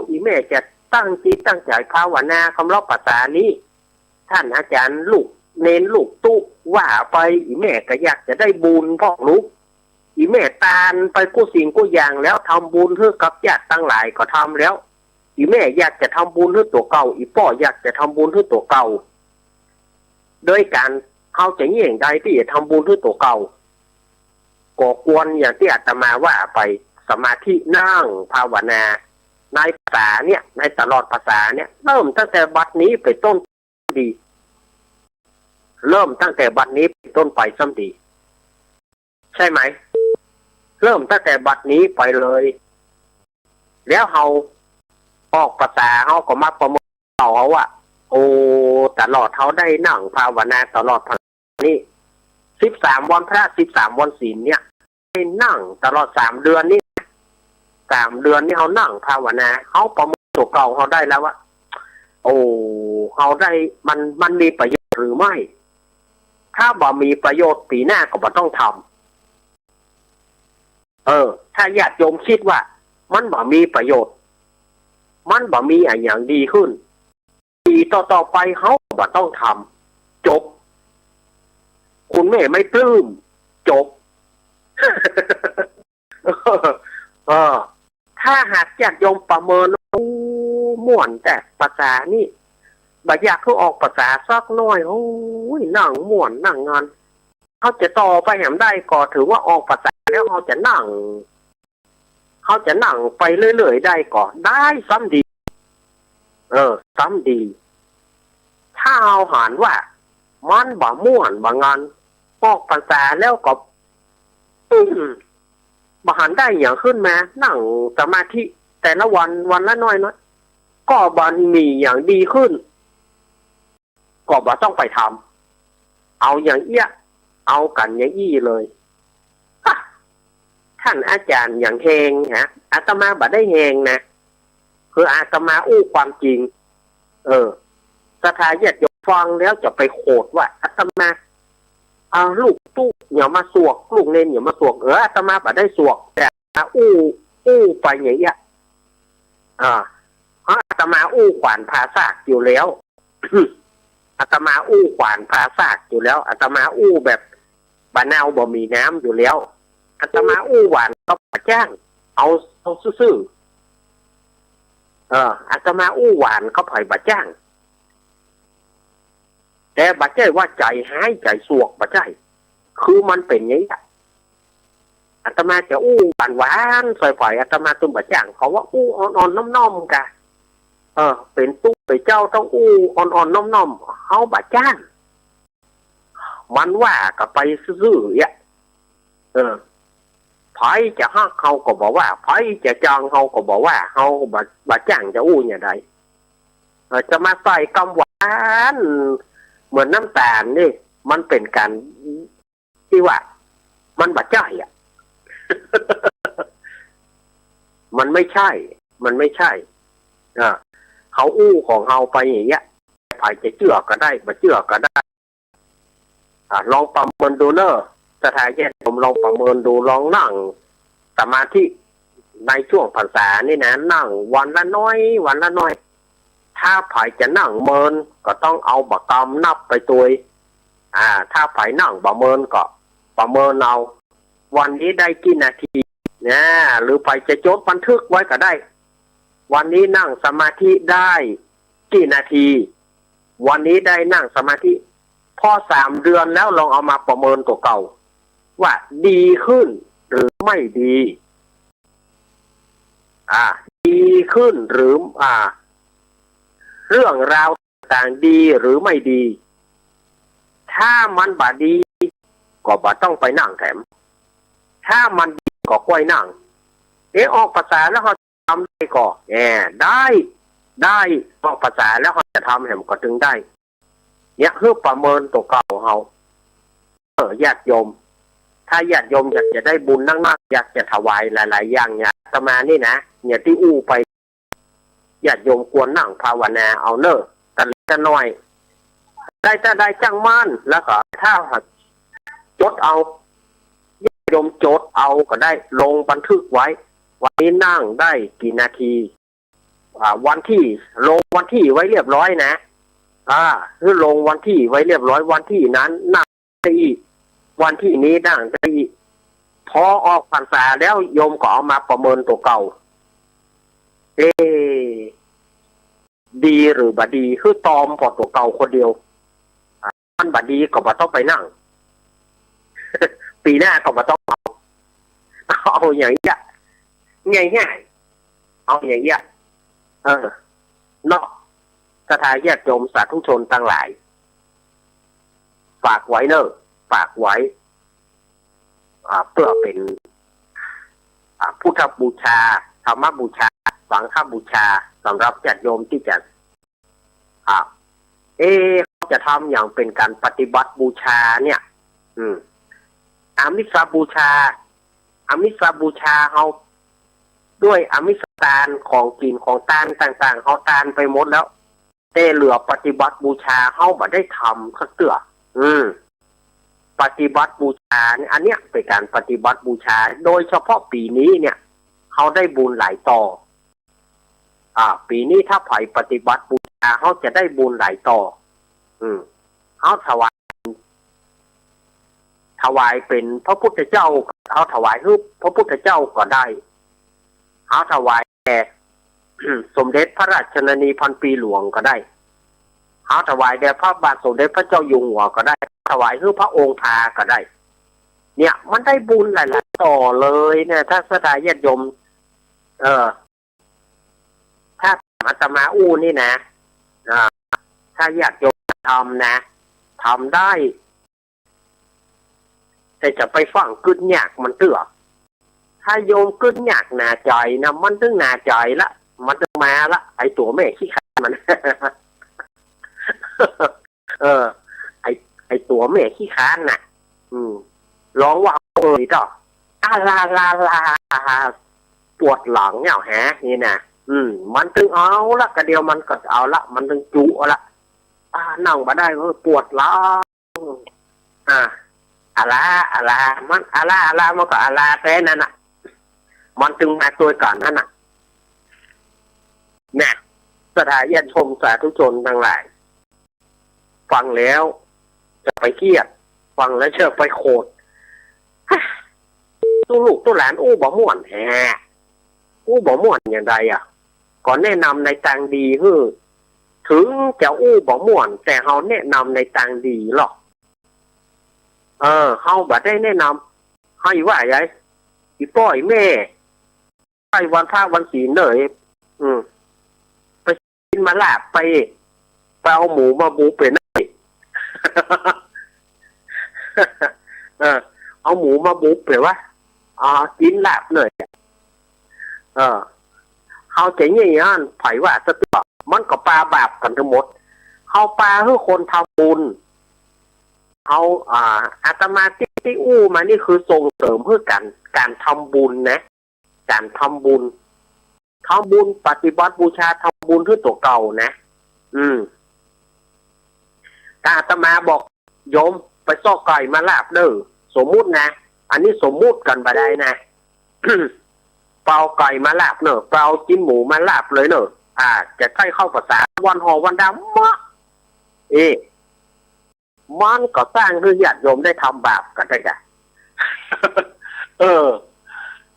อี่แม่จะตั้งจิตตั้งใจ๋ภาวนาคำลอภาษานี้ ต้านอาจ๋ารย์ลูกเณรลูกตุ๊ว่าไป อี่แม่ก็อยากจะได้บุญพ่องลูก อี่แม่ตานไปกู้สิ่งกู้อย่างแล้ว ทำบุญหื้อกับญาติตังหลายก็ทำแล้ว อี่แม่อยากจะทำบุญหื้อตั๋วเก่า อี่ป้ออยากจะทำบุญหื้อตั๋วเก่า โดยก๋าน เฮาจะเยียะใดตี้จะทำบุญหื้อตั๋วเก่า ก็ควรอย่างตี้อาตมาว่าไป สมาธิ นั่งภาวนา ในพรรษาเนี่ย ในตลอดพรรษาเนี่ย เริ่มตั้งแต่บัดนี้ไปนต้นดี เริ่มตั้งแต่บัดนี้ไปนต้นไปซ้ำดี ใช่ไหม เริ่มตั้งแต่บัดนี้ไปเลย แล้วเฮาออกพรรษา เฮาก็มาประเมินตั๋วเก่าเฮาว่า โอ้ ตลอดเฮาได้นั่งภาวนาตลอดพรรษานี่ สิบสามวันพระ สิบสามวันศีลเนี่ย ได้นั่งตลอดสามเดือนนี่ สามเดือนนี่เฮานั่งภาวนา เฮาประเมินตั๋วเก่าเฮาได้แล้วว่า โอ้ เฮาได้ มัน มันมีประโยชน์หรือไม่ ถ้าบ่มีประโยชน์ ปี๋หน้าก็บ่ต้องทำ เออ ถ้าญาติโยมกึ๊ดว่า มันบ่มีประโยชน์ มันบ่มีอะหยังดีขึ้น ปี๋ต่อๆ ไปเฮาก็บ่ต้องทำ จบ คุณแม่ไม่ปลื้ม จบ เออ ถ้าหากญาติโยมประเมิน โอ้ ม่วนแต๊ พรรษานี่ บ่อยากหื้อออกพรรษาสักหน้อย โอ้ย นั่งม่วน นั่งงาน เฮาจะต่อไปแหมได้ก่อ ถือว่าออกพรรษาแล้วเฮาจะนั่ง เฮาจะนั่งไปเรื่อยๆ ได้ก่อ ได้ซ้ำดี เออ ซ้ำดี ถ้าเฮาหันว่า มันบ่ม่วนบ่งัน ออกพรรษาแล้วก็ อืม บ่หันได้หยังขึ้นมา นั่งสมาธิแต่ละวัน วันละหน้อยๆ ก็บ่มีหยังดีขึ้น ก็บ่ต้องไปทำ เอาอย่างเอี้ย เอากั๋นอย่างอี้เลย ฮะ ท่านอาจ๋ารย์อย่างแฮงฮะ อาตมาบ่ได้แฮงนะ คืออาตมาอู้ความจริง เออ ศรัทธาญาติโยมฟังแล้วจะไปโขดว่าอาตมา อ่า ลูกตุ๊เหนี่ยวมาสวก ลูกเณรเหนี่ยวมาสวก เออ อาตมาบ่ได้สวก แต่อาตมาอู้ อู้ไปอย่างเอี้ย อ่า เพราะอาตมาอู้ขวานผ่าซากอยู่แล้ว อาตมาอู้ขวานผ่าซากอยู่แล้ว อาตมาอู้แบบบ่าเนาบ่มีน้ำอยู่แล้ว อาตมาอู้หวานก็บ่จ้าง เอา เอาซื่อๆ เออ อาตมาอู้หวานก็ใผบ่จ้าง แต่บ่ใจ้ว่าใจ๋ฮ้ายใจ๋สวก บ่ใจ้ คือมันเป๋นอย่างเอี้ย อาตมาจะอู้หวานๆ ใส่ใผ อาตมาตึงบ่จ้าง เขาว่าอู้อ่อนๆ น้อมๆ กะ เออ เป๋นตุ๊เป๋นเจ้าต้องอู้อ่อนๆ น้อมๆ เฮาบ่จ้าง มันว่าก็ไปซื่อๆ เอี้ย เออ ใผจะฮักเฮาก็บ่ว่า ใผจะจ้างเฮาก็บ่ว่า เฮาก็บ่ บ่จ้างจะอู้อย่างใด เออ จะมาใส่กำหวานเหมือนน้ำต๋าลนี่ มันเป๋นก๋านตี้ว่า มันบ่ใจ้อะ มันไม่ใช่ มันไม่ใช่ อ่า เขาอู้ของเฮาไปอย่างเอี้ย ใผจะเจื้อก็ได้ บ่เจื้อก็ได้ อ่า ลองประเมินดูเน่อ ศรัทธาญาติโยมลองประเมินดู ลองนั่งสมาธิในช่วงพรรษานี่นะ นั่งวันละหน้อย วันละหน้อย ถ้าใผจะนั่งเมินก็ต้องเอาบ่ากำนับไปตวย อ่า ถ้าใผนั่งบ่เมินก็ประเมินเอา วันนี้ได้กี่นาที นะ หรือใผจะจดบันทึกไว้ก็ได้ วันนี้นั่งสมาธิได้กี่นาที วันนี้ได้นั่งสมาธิ พอสามเดือนแล้วลองเอามาประเมินตั๋วเก่า ว่าดีขึ้นหรือไม่ดี อ่า ดีขึ้นหรือ อ่า เรื่องราวต่างๆ ดีหรือไม่ดี ถ้ามันบ่ดี ก็บ่ต้องไปนั่งแถม ถ้ามันดีก็ค่อยนั่ง เอ๊ะ ออกพรรษาแล้วเฮาทำได้ก่อ แหม ได้ ได้ ออกพรรษาแล้วเฮาจะทำแหมก็ตึงได้ เนี่ย คือประเมินตั๋วเก่าเฮา เออ ญาติโยม ถ้าญาติโยมอยากจะได้บุญนักๆ อยากจะถวายหลายๆ อย่างเนี่ย อาตมานี่นะ เนี่ยตี้อู้ไป ญาติโยมควรนั่งภาวนาเอาเน่อ กั๋นละหน้อย ได้ถ้าได้จ้างมั่น แล้วก็ถ้าหากจดเอา ญาติโยมจดเอาก็ได้ ลงบันทึกไว้ วันนี้นั่งได้กี่นาที อ่า วันที่ ลงวันที่ไว้เรียบร้อยนะ อ่า คือลงวันที่ไว้เรียบร้อย วันที่นั้นนั่งได้อี้ วันที่นี้นั่งได้อี้ พอออกพรรษาแล้วโยมก็เอามาประเมินตั๋วเก่า เอ๊ะ ดีหรือบ่ดี คือตอมปอตั๋วเก่าคนเดียว อ่า บ่ดีก็บ่ต้องไปนั่ง ปี๋หน้าก็บ่ต้องเอา เอาอย่างเงี้ย ง่ายๆ เอาอย่างเงี้ย เออ เนาะ ศรัทธาญาติโยมสาธุชนตังหลาย ฝากไว้เน่อ ฝากไว้ อ่า เปื้อเป๋น อ่า พุทธบูชา ธรรมบูชา สังฆบูชา สำหรับญาติโยมตี้จะ อ่า เอ๊ะ เฮาจะทำหยังเป๋นก๋านปฏิบัติบูชาเนี่ย อืม อามิสบูชา อามิสบูชาเฮา ด้วยอามิสตาน ของกิ๋นของตานต่างๆ เฮาตานไปหมดแล้ว แต่เหลือปฏิบัติบูชาเฮาบ่ได้ทำสักเตื้อ อืม ปฏิบัติบูชาเนี่ย อันเนี้ยเป๋นก๋านปฏิบัติบูชา โดยเฉพาะปี๋นี้เนี่ย เฮาได้บุญหลายต่อ อ่า ปี๋นี้ถ้าใผปฏิบัติบูชา เฮาจะได้บุญหลายต่อ อืม เฮาถวาย ถวายเป๋นพระพุทธเจ้า เฮาถวายหื้อพระพุทธเจ้าก็ได้ เฮาถวายแด่ สมเด็จพระราชชนนีพันปีหลวงก็ได้ เฮาถวายแด่พระบาทสมเด็จพระเจ้าอยู่หัวก็ได้ ถวายหื้อพระองค์พาก็ได้ เนี่ย มันได้บุญหลายๆ ต่อเลยเนี่ย ถ้าศรัทธาญาติโยม เออ ถ้าอาตมาอู้นี่นะ อ่า ถ้าญาติโยมทำนะ ทำได้ แต่จะไปฟั่งกึ๊ดยากมันเตื้อ ถ้าโยมกึ๊ดยากหนาใจ๋นะ มันตึงหนาใจ๋ละ มันตึงมาละ ไอ้ตั๋วแม่ขี้คร้านมัน เออ ไอ้ ไอ้ตั๋วแม่ขี้คร้านน่ะ อืม ลองว่า เออ นี่ต่อ อาลาลาลา ปวดหลังเนี่ยแหะ นี่นะ อืม มันตึงเอาละ กะเดียวมันก็เอาละ มันตึงจุเอาละ อ่า นั่งบ่ได้ เออ ปวดหลัง อ่า อาลา อาลา มัน อาลา อาลา มันก็อาลาแต๊นั้นน่ะ มันตึงมาตวยกั๋นนั่นน่ะ เนี่ย ศรัทธาญาติโยมสาธุชนตังหลาย ฟังแล้วจะไปเครียด ฟังแล้วจะไปโขด ตุ๊ลูกตุ๊หลานอู้บ่ม่วนแฮะ อู้บ่ม่วนอย่างใดอะ ก็แนะนำในตางดีหื้อ เถิงจะอู้บ่ม่วน แต่เฮาแนะนำในตางดีลอ เออ เฮาบ่ได้แนะนำ เฮาอีว่าใหญ่ อีป้อแม่ ใก้วันพระวันศีลเน่อ อืม ไปกิ๋นหมาลาบไป ไปเอาหมูมาบุบไปนั่น เออ เอาหมูมาบุบไปวะ อ่า กิ๋นลาบเน่อ เออ เฮาจะเยียะอั้น ใผว่าสะเตื้อ มันก็ปาบาปกั๋นตึงหมด เฮาปาหื้อคนทำบุญ เฮา อ่า อาตมาตี้ ตี้อู้มานี่คือส่งเสริมหื้อก๋าน ก๋านทำบุญนะ ก๋านทำบุญ ทำบุญปฏิบัติบูชา ทำบุญหื้อตั๋วเก่านะ อืม ถ้าอาตมาบอกโยมไปซอกไก่มาลาบเน่อ สมมุตินะ อันนี้สมมุติกั๋นบ่ได้นะ ไปเอาไก่มาลาบเน่อ ไปเอาจิ๊นหมูมาลาบเลยเน่อ อ่า จะใก้เข้าภาษาวันห่อวันดำมะ เอ๊ะ มันก็สร้างหื้อญาติโยมได้ทำบาปกั๋นได้กะ เออ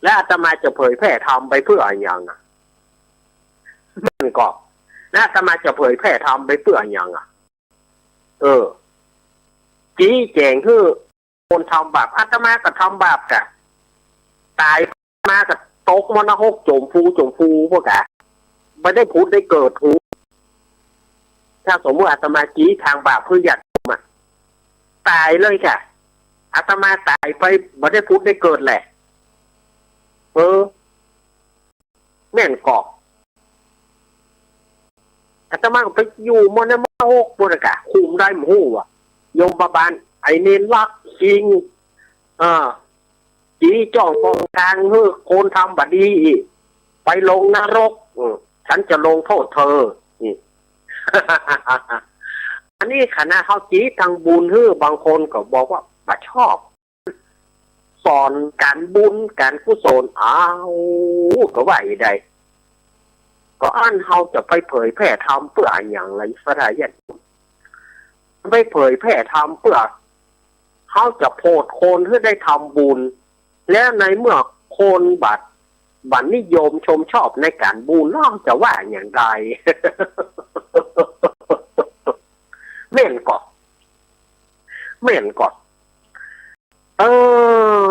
แล้วอาตมาจะเผยแผ่ธรรมไปเปื้ออะหยังอะ มันก็ แล้วอาตมาจะเผยแผ่ธรรมไปเปื้ออะหยังอะ เออ จี้แจ๋งหื้อคนทำบาป อาตมาก็ทำบาปกะ ต๋าย มาก็ตกมรณะหก จ๋มฟู๋จ๋มฟู๋พวกกะ บ่ได้ผุดได้เกิด ถ้าสมมุติอาตมาจี้ตางบาปหื้อญาติโยมอะ ต๋ายเลยกะ อาตมาต๋ายไป บ่ได้ผุดได้เกิดแหละ เออ แม่นก่อ อาตมาก็ไปอยู่มรณะหกปู้นกะ คุมได้บ่ฮู้อะ ยมบาล ไอ้เณรลักชิง เออ จี้จ้องป้องตางหื้อคนทำบ่ดีอี้ ไปลงนรก อืม ฉันจะลงโทษเธอ นี่ อันนี้ขนาดเฮาจี้ตางบุญหื้อ บางคนก็บอกว่าบ่ชอบ สอนก๋านบุญก๋านกุศล อ้าว ก็ว่าอี้ได้ ก็อั้นเฮาจะไปเผยแผ่ธรรมเปื้ออะหยังล่ะ ศรัทธาญาติโยม ไปเผยแผ่ธรรมเปื้อ เฮาจะโผดคนหื้อได้ทำบุญ แล้วในเมื่อคนบ่ บ่นิยมชมชอบในก๋านบุญ เฮาจะว่าอย่างใด แม่นก่อ ห็นก่อน เออ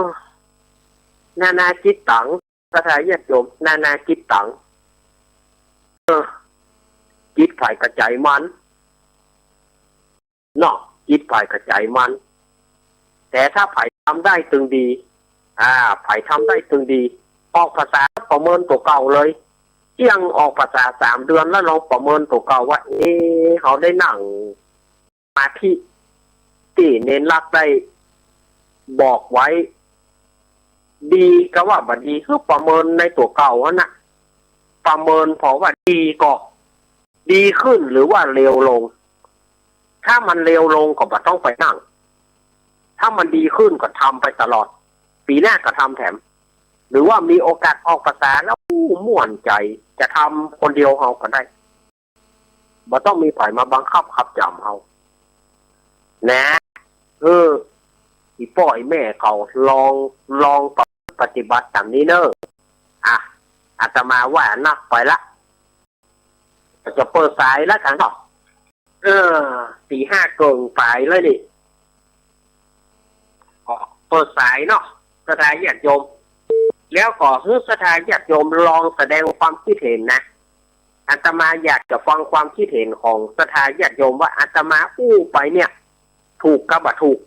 นานาจิตตัง ศรัทธาญาติโยม นานาจิตตัง เออ จิตใผก็ใจ๋มัน เนาะ จิตใผก็ใจ๋มัน แต่ถ้าใผทำได้ตึงดี อ่า ใผทำได้ตึงดี ออกพรรษาประเมินตั๋วเก่าเลย เอี่ยงออกพรรษาสามเดือนแล้วลองประเมินตั๋วเก่าว่า เอ๊ะ เฮาได้นั่งสมาธิตี้เณรลักษณ์ได้บอกไว้ ดีก็ว่าบ่ดี คือประเมินในตั๋วเก่าหั้นน่ะ ประเมินผ่อว่าดีก็ดีขึ้นหรือว่าเลวลง ถ้ามันเลวลงก็บ่ต้องไปนั่ง ถ้ามันดีขึ้นก็ทำไปตลอด ปี๋หน้าก็ทำแถม หรือว่ามีโอกาสออกพรรษาแล้ว อู้ ม่วนใจ๋ จะทำคนเดียวเฮาก็ได้ บ่ต้องมีใผมาบังคับขับจ๋ำเฮา นะ เออ อี่ป้ออี่แม่เขาลอง ลองปฏิบัติต๋ามนี้เน่อ อ่ะ อาตมาว่านักไปละ จะเปิดสายแล้วกั๋นเนาะ เออ ตีห้าเกิ่งป๋ายแล้วนี่ ก็เปิดสายเนาะ ศรัทธาญาติโยม แล้วก็หื้อศรัทธาญาติโยมลองแสดงความคิดเห็นนะ อาตมาอยากจะฟังความคิดเห็นของศรัทธาญาติโยมว่าอาตมาอู้ไปเนี่ย ถูกกับบ่ถูก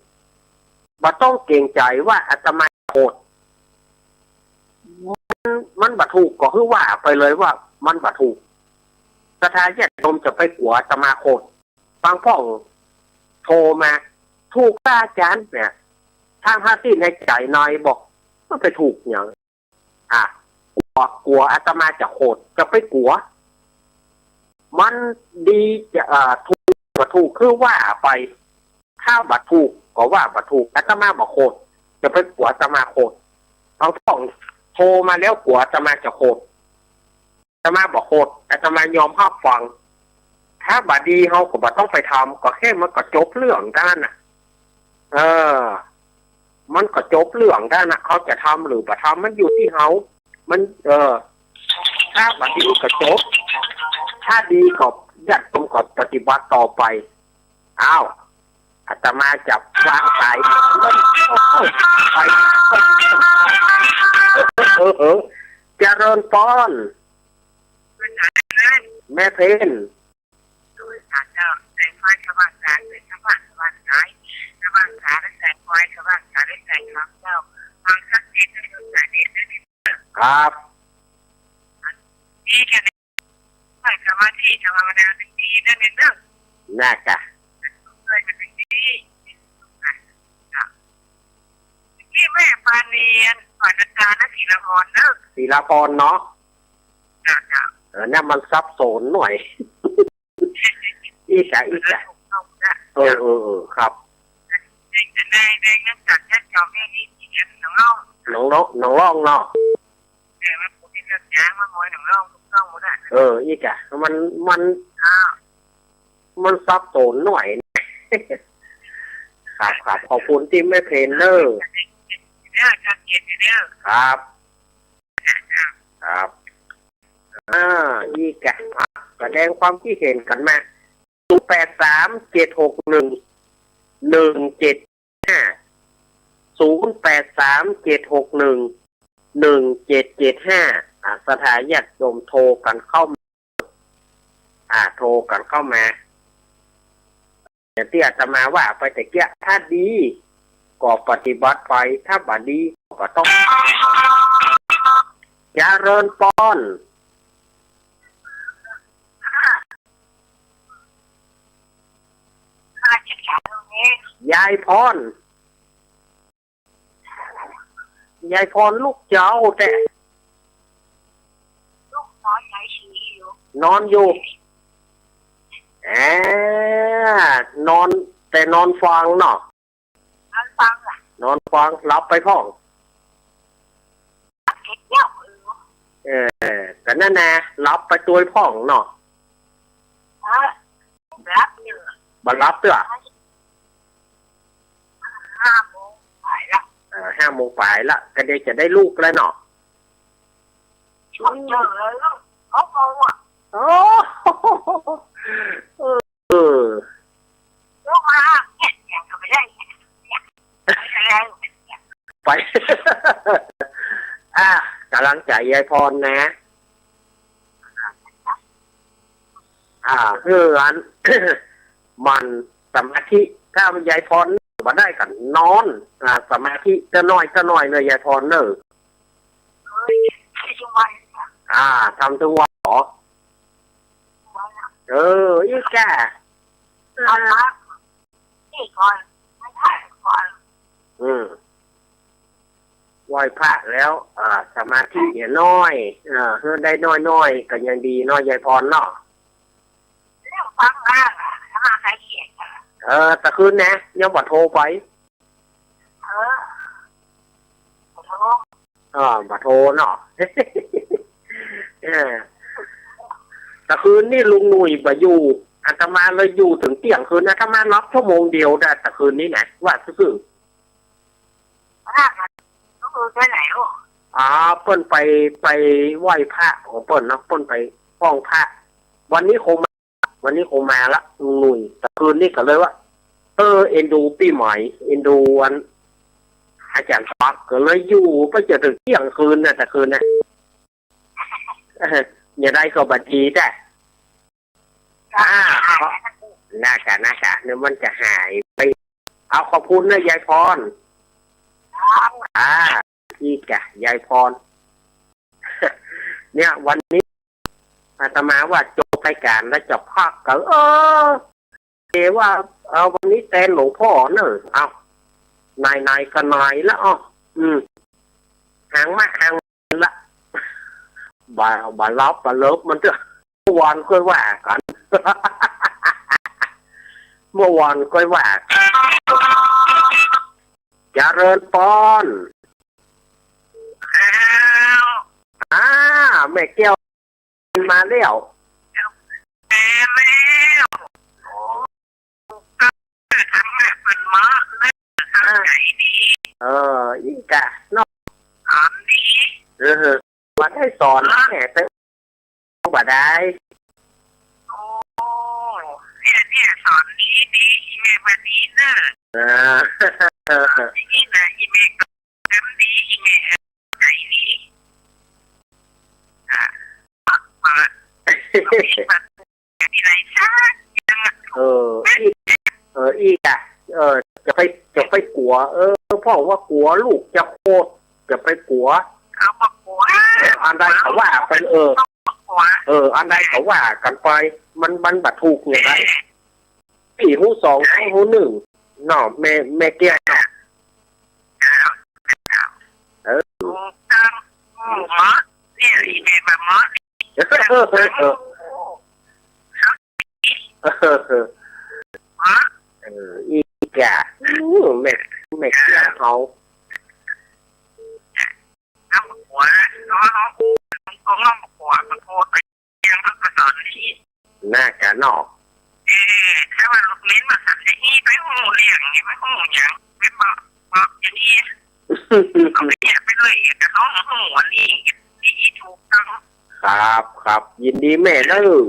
บ่ต้องเกรงใจ๋ว่าอาตมาโขด มัน มันบ่ถูกก็คือว่าไปเลยว่ามันบ่ถูก ศรัทธาญาติโยมจะไปกั๋วอาตมาโขด บางพ่องโทรมา "ถูกค่ะอาจ๋ารย์" เนี่ย ทั้งๆ ตี้ในใจ๋ในบอก "มันไปถูกหยัง อ่ะ กั๋ว กั๋วอาตมาจะโขด จะไปกั๋ว มันดีจะ เอ่อ ถูกบ่ถูกคือว่าไป ถ้าบ่ถูกก็ว่าบ่ถูก อาตมาบ่โขด จะไปกั๋วอาตมาโขด บางพ่องโทรมาแล้วกั๋วอาตมาจะโขด อาตมาบ่โขด อาตมายอมฮับฟัง ถ้าบ่ดีเฮาก็บ่ต้องไปทำ ก็แค่มันก็จบเรื่องเต้านั้นน่ะ เออ มันก็จบเรื่องเต้านั้นน่ะ เขาจะทำหรือบ่ทำมันอยู่ตี้เฮา มัน เออ ถ้าบ่ดีก็จบ ถ้าดีก็ญาติโยมก็ปฏิบัติต่อไป อ้าว อาตมาจะวางสาย เออ เออ เจริญปอน แม่เพ็ญ ครับ นั่นกะ นี่แม่ปานี อัน ศรีลาพรเนาะ เออ เนี่ยมันสับสนหน่อย อี้กะ อี้กะ เออ เออ เออ ครับ หนองล่อง หนองล่อง หนองล่องเนาะ เออ อี้กะ มัน มัน มันสับสนหน่อย ครับ ครับ ขอบคุณตี้แม่เพ็ญเน่อ ครับ ครับ อ่า อี้กะ แสดงความคิดเห็นกั๋นมา ศูนย์แปดสาม เจ็ดหกหนึ่ง หนึ่งเจ็ดห้า ศูนย์แปดสาม เจ็ดหกหนึ่ง หนึ่งเจ็ดเจ็ดห้า อ่า ศรัทธาญาติโยมโทรกั๋นเข้ามา อ่า โทรกั๋นเข้ามา อย่างตี้อาตมาว่าไปตะเกียะ ถ้าดีก็ปฏิบัติไป ถ้าบ่ดีก็บ่ต้อง เจริญปอน ยายพร ยายพรลูกเจ้าแต๊ นอนอยู่ แหม นอน แต่นอนฟังเนาะ นอนฟัง หลับไปพ่อง เออ กะนั่นแหละ หลับไปตวยพ่องเนาะ บ่หลับเตื้อ ห้าโมงป๋ายละ เออ ห้าโมงป๋ายละ กะเดี๋ยวจะได้ลุกแล้วเนาะ เออ เออ ลุกมาเนี่ย ยังก็ไม่ได้ ไป อ่ะ ก๋ำลังใจ๋ยายพรนะ อ่า หื้ออัน หมั่นสมาธิ ถ้ายายพรบ่ได้ก็นอน อ่า สมาธิเตื้อน้อยเตื้อน้อยเน่อยยายพรเน่อ อ่า ทำทุกวันเหรอ เออ อีกแก่ อืม ไหว้พระแล้ว อ่า สมาธิเหียน้อย อ่า หื้อได้น้อยๆ ก็ยังดีเนาะ ยายพรเนาะ เออ ตะคืนนะ ยังบ่โทรไป เออ บ่โทร อ่า บ่โทรเนาะ เออ ตะคืนนี้ลุงหนุ่ยบ่อยู่ อาตมาเลยอยู่เถิงเตี้ยงคืน อาตมาหลับชั่วโมงเดียวได้ตะคืนนี้นะ ว่าซื่อๆ ก็คือไปไหนลูก อ๋อ เปิ้นไป ไปไหว้พระของเปิ้นเนาะ เปิ้นไปห้องพระ วันนี้คงมา วันนี้คงมาละลุงหนุ่ย ตะคืนนี้ก็เลยว่า เออ เอ็นดูปี้ไหม เอ็นดูอัน อาจ๋ารย์ตั๊ก ก็เลยอยู่ไปจ๋นเถิงเตี้ยงคืนนะ ตะคืนนะ เออ ยังได้ก็บ่ดีจ้ะ อ่า น่าจะ น่าจะ เดี๋ยวมันจะหายไป เอา ขอบคุณนะยายพร อ่า อีกจ้ะ ยายพร เนี่ย วันนี้อาตมาว่าจบรายก๋านแล้วจะพักก็ เออ เอว่า เอา วันนี้แตนหลวงพ่อเน่อ เอา ไหนๆ ก็ไหนแล้ว อ้อ อืม หางมาหางละ บ่า บ่าลับบ่าเลิบมันเต๊อะ เมื่อวานค่อยว่ากั๋น เมื่อวานค่อยว่ากั๋น เจริญพร อ้าว อ่า แม่แก้ว มาแล้ว แม่แล้ว โอ้ ก็ทำให้เปิ้นมาเลย เข้าใจ๋ดี เออ อีกอะเนาะ สอนดี เออ บ่ได้สอนแหม แต่บ่ได้ โอ้ เนี่ย เนี่ย สอนดีดี อีแม่ว่าดีเน่อ เออ อีนี่นะ อีแม่ก็จำดี อีแม่ ใจ๋ดี อ่ะ เปิด มีอะไรสักอย่างอะ เออ อีก เออ อีกอะ เออ จะไป จะไปกั๋ว เออ เพราะว่ากั๋วลูกจะโคตร จะไปกั๋ว เอามากั๋ว เออ อันใดเขาว่าไป เออ กั๋ว เออ อันใดเขาว่ากั๋นไป มัน มันบ่ถูกอย่างไร เออ ตี้ฮู้สอง ฮู้หนึ่ง เนาะ แม่ แม่แก้วเนาะ เจ้า เจ้า เออ ถูกต้อง ถูกเหมาะ เนี่ย อีแม่ว่าเหมาะ เออ เออ เออ เหมาะ เออ อีกอะ อู้ แม่ แม่แก้วเขา เอามากั๋ว เอา เอา เอามากั๋ว มากั๋วไป เรียนมันก็สอนดี น่ากะเนาะ เออ ถ้าว่าลูกเม้นมาสอนจะอี้ไปฮู้เรื่องนี่ ไปฮู้หยัง ไปบอก บอกอย่างนี้ เอาไปเนี่ยไปเลย แต่เขาฮู้อันนี้ ดีถูกต้อง ครับ ครับ ยินดีแม่เน่อ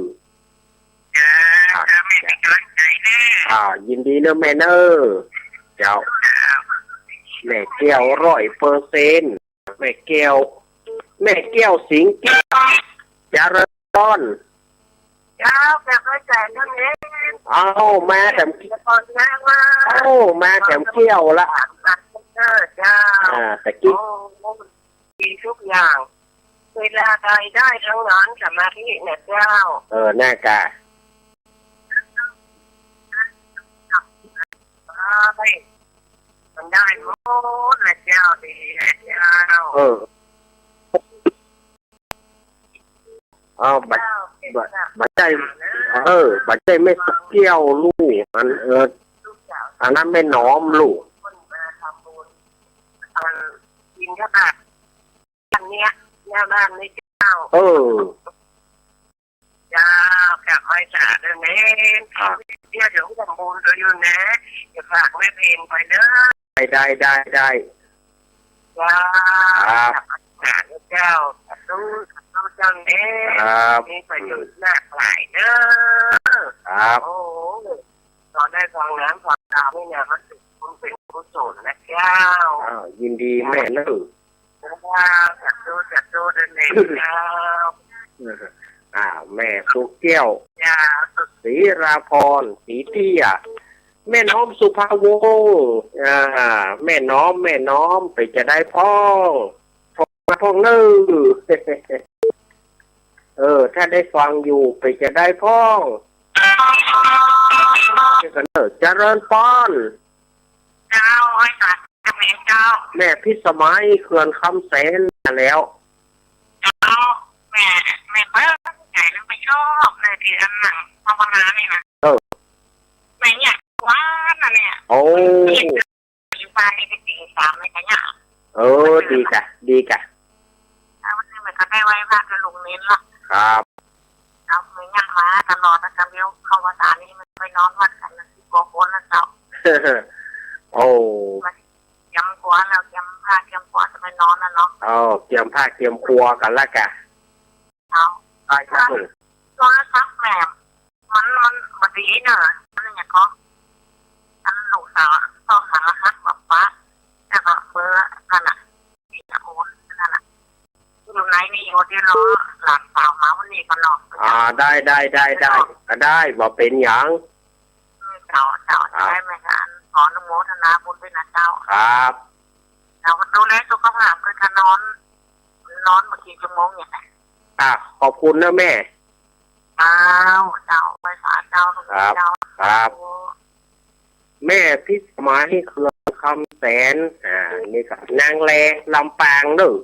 จ้า ครับ จ้า แม่เป็นกำลังใจเน่อ อ่า ยินดีเน่อแม่เน่อ เจ้า ครับ แม่แก้วร้อยเปอร์เซ็นต์ แม่แก้ว แม่แก้วสิงแก้ว เจริญพร เจ้า แก้วร้อยแสนเท่านั้น เอา มาแถม เจริญพรมากว่า เอา มาแถมแก้วละ เออ เจ้า อ่า ตะกี้ โอ้ ดีทุกอย่าง เวลาใดได้ทั้งนั้น สมาธินะเจ้า เออ น่ากะ ได้ มันได้หมดแหละเจ้า ดีแหละเจ้า เออ เอา บ่ เจ้า บ่ บ่ใจ้ เออ บ่ใจ้แม่แก้วลูก อัน เออ อันนั้นแม่น้อมลูก คนมาทำบุญ อัน บิณฑบาต อันเนี้ย หน้าบ้านนี่เจ้า เออ เจ้า กราบไหว้สาธุเน้น ครับ เดี๋ยว เดี๋ยวทำบุญด้วยอยู่นะ เดี๋ยวฝากแม่เพลงไปเด้อ ได้ ได้ ได้ ได้ เจ้า ครับ สาธุเจ้า สาธุ สาธุเจ้าเน้น ครับ มีประโยชน์หลากหลายเด้อ ครับ โอ้โห สอนได้ฟังน้ำฟังตาไม่นานมันถึงคุณเป็น กุศลนะเจ้า อ้าว ยินดีแม่เนอะ เจ้า สาธุ สาธุ ด้วยเนอะเจ้า อ้าว แม่สุแก้ว เจ้า ศรีราพร ศรีเตี้ย แม่น้อมสุภาวงศ์ อ่า แม่น้อม แม่น้อม เป๋นจาใดพ่อง โทรมาพ่องเนอะ เออ ถ้าได้ฟังอยู่ เป๋นจาใดพ่อง เจริญปอน เจ้า อ้อยสา เจ้า แม่พิสมัย เขื่อนคำแสน มาแล้ว เจ้า แม่ แม่เบิ่งใจ๋แล้วแม่ชอบเลย ตี้อันนั่งภาวนานี่นะ เออ แม่อยากว่านะเนี่ย โอ้ อยู่บ้านนี่ก็ตีสามเลยจ้ะเนี่ย เออ ดีจ้ะ ดีจ้ะ แล้ววันนี้แม่ก็ได้ไหว้พระกับหลวงเณรละ ครับ เอา แม่ยังมาตลอดนะจ๊ะ เดี๋ยวเข้าพรรษานี่แม่ไปนอนวัดกั๋นนะ ตี้กั๋วคนนะเจ้า โอ้ เกียมตั๋วแล้ว เกียมผ้าเกียมตั๋วจะไปนอนแล้วเนาะ เออ เกียมผ้าเกียมตั๋วกั๋นละกะ เจ้า ได้ครับ โทรศัพท์แม่ มัน มันบ่ดีเนอะ มันอย่างก็ อันลูกสาวอะ ต้องหารหัสมาปะ แล้วก็เบอร์นั่นน่ะ ตี้จะโอนนั่นน่ะ อยู่ไหนนี่ อยู่ตี้รอหลานสาวมาวันนี้ก่อนเนาะ อ่า ได้ ได้ ได้ ได้ ได้ บ่เป๋นหยัง เจ้า เจ้า ครับ ได้แม่ ขออนุโมทนาบุญด้วยนะเจ้า ครับ เจ้า ดูแลสุขภาพด้วยค่ะ นอน นอนบ่กี่ชั่วโมงเนี่ย อ่ะ ขอบคุณนะแม่ เจ้า เจ้า ไหว้สาเจ้า ครับ เจ้า ครับ สาธุ แม่พิสมัย เขื่อนคำแสน อ่า นี่ก็นางแล ลำปางเนอะ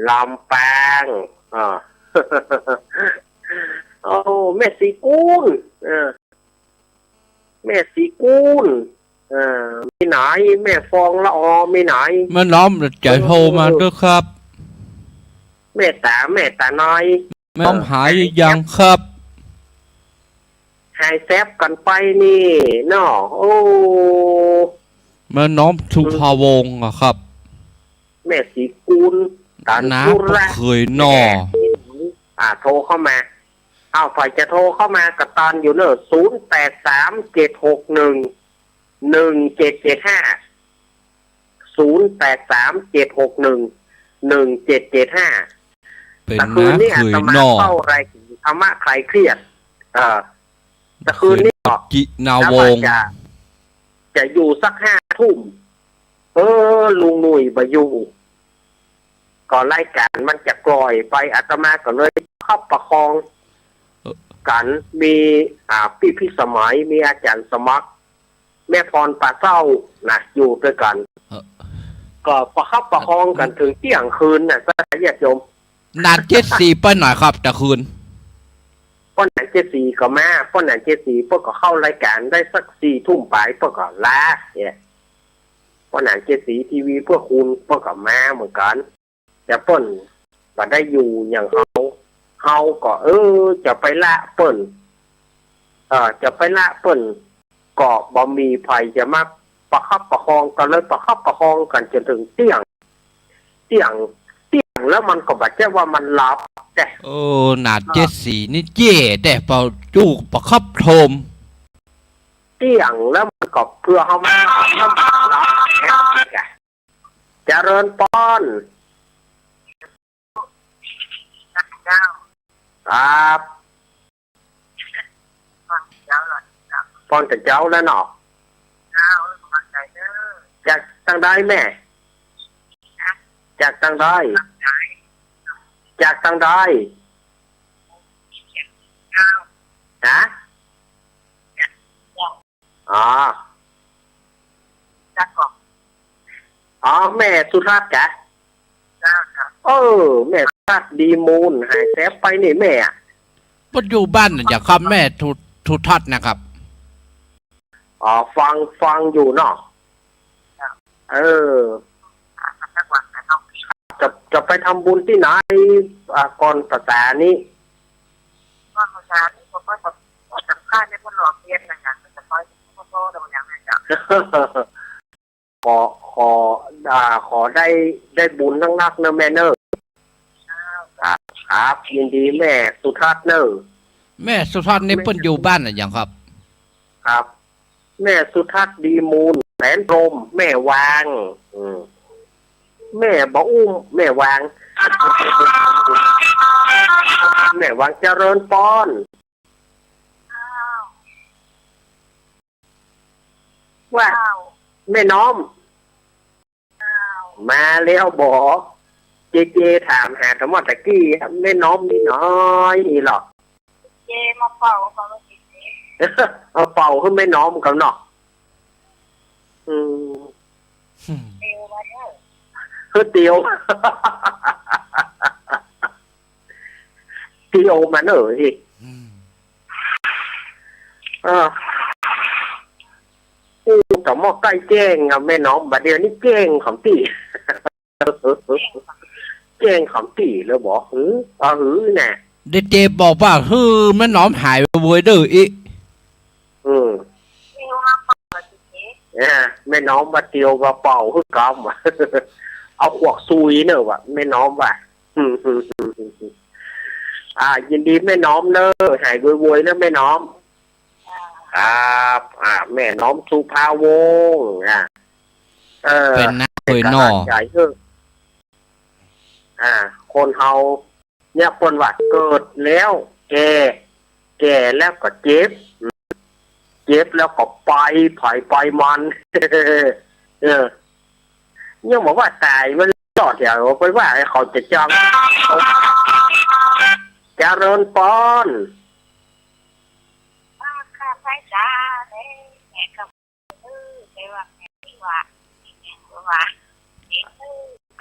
ลำปาง อ่า โอ้ แม่ศรีกูล เออ แม่ศรีกูล เออ มีไหน แม่ฟองละออ มีไหน แม่น้อม จ๋ายโทรมาด้วยครับ แม่ต๋า แม่ต๋าน้อย แม่น้อม อ่า หายหรือยังครับ หายแซบกั๋นไปนี่เนาะ โอ้ แม่น้อมสุภาวงศ์อะครับ แม่ศรีกูล ตัน น้า ตุระ บ่เขยหน่อ อ่า โทรเข้ามา อ้าว ใผจะโทรเข้ามาก็ตันอยู่เนอะ ศูนย์แปดสาม เจ็ดหกหนึ่ง หนึ่งเจ็ดเจ็ดห้า ศูนย์แปดสาม เจ็ดหกหนึ่ง หนึ่งเจ็ดเจ็ดห้า เป๋น ตะคืนนี้ น้าเขยหน่อ อาตมาเข้ารายการธรรมะคลายเครียด เออ ตะคืนนี้ เขยหน่อ จินาวงศ์ แล้วก็จะ จะอยู่สักห้าทุ่ม เออ ลุงหนุ่ยบ่อยู่ ก็รายการมันจะกล่อยไป อาตมาก็เลยประคับประคอง เออ กั๋น มี อ่า ปี้พิสมัย มีอาจ๋ารย์สมัคร แม่พรปาเศร้านะ อยู่ตวยกั๋น เออ ก็ประคับประคองกั๋นเถิงเตี้ยงคืนน่ะ ญาติโยม หนานเจ็ดสีไปไหนครับ ตะคืน ป้อหนานเจ็ดสีก็มา ป้อหนานเจ็ดสีเปิ้นก็เข้ารายการได้สักสี่ทุ่มป๋าย เปิ้นก็ลาเนี่ย ป้อหนานเจ็ดสี ทีวีเพื่อคุณ เปิ้นก็มาเหมือนกั๋น แต่เปิ้นบ่ได้อยู่อย่างเฮา เฮาก็ เออ จะไปละเปิ้น เออ จะไปละเปิ้น ก็บ่มีใผจะมาประคับประคองกั๋นเลย ประคับประคองกั๋นจ๋นเถิงเตี้ยง เตี้ยง เตี้ยงแล้วมันก็บ่ใจ้ว่ามันหลับแต๊ เออ หนานเจ็ดสีนี่เจ๊แต๊ เป่าจุกประคับโทม เตี้ยงแล้วมันก็เพื่อเฮามาหลับ เจริญปอน เจ้า ครับ ปอนกับเจ้าแล้วเนาะ เจ้า จากตังใดแม่ จากตังใด จากตังใด เจ้า ฮะ อ๋อ อ๋อ แม่สุทัศน์กะ เจ้า เออ แม่สุทัศน์ดีมูล หายแซบไปนี่แม่อะ บ่อยู่บ้านน่ะ อย่าครับ แม่สุ สุทัศน์นะครับ อ๋อ ฟัง ฟังอยู่เนาะ เออ จะ จะไปทำบุญตี้ไหน อ่า ก่อนพรรษานี้ ก่อนพรรษานี้ ผมก็จะ จะข้าเนี่ย คนหลอกเรียนนะคะ จะไป ขอ ขอ อ่า ขอได้ ได้บุญนักๆ เนอะแม่เนอะ ครับ ครับ ยินดีแม่สุทัศน์เนอะ แม่สุทัศน์นี่เปิ้นอยู่บ้านน่ะยังครับ ครับ แม่สุทัศน์ดีมูล แสนพรหม แม่วาง อืม แม่บ่าอุ้ม แม่วาง แม่วาง เจริญปอน ว่า แม่น้อม มาแล้วบ่ เจเจถามหาตะหมดตะกี้ แม่น้อมมีน้อยนี่หรอ เจมาเป่า เป่า เอาเป่าหื้อแม่น้อมก่อนเนาะ อืม เตียวมาเด้อ เออ เตียว เตียวมาเน่อ อืม เออ อู้ ตะหมดใก้แจ้งอะแม่น้อม บ่าเดี่ยวนี้แจ้งขำตี้ แจ้งขำตี้แล้วบ่ หือ อ่า หือ น่ะ เดี๋ยวเจบอกว่า หื้อแม่น้อมหายโวยๆ เด้ออิ อืม อ่า แม่น้อมว่าเตียวว่าเป่าหื้อกำ เอาขวากซุยเน่อว่ะ แม่น้อมว่า อ่า ยินดีแม่น้อมเน่อ หายโวยๆ เน่อแม่น้อม ครับ อ่า แม่น้อมสุภาวงศ์ อ่า เออ เป๋นนักมวยเนาะ เป๋นก๋ำลังใจ๋หื้อ อ่า คนเฮาเนี่ยเปิ้นว่าเกิดแล้วแก่ แก่แล้วก็เจ็บ เจ็บแล้วก็ไป ไผไปมัน เออ ยังบอกว่าต๋ายมันรอด เดี๋ยวไปว่าหื้อเขาจะจ้อง เจริญปอน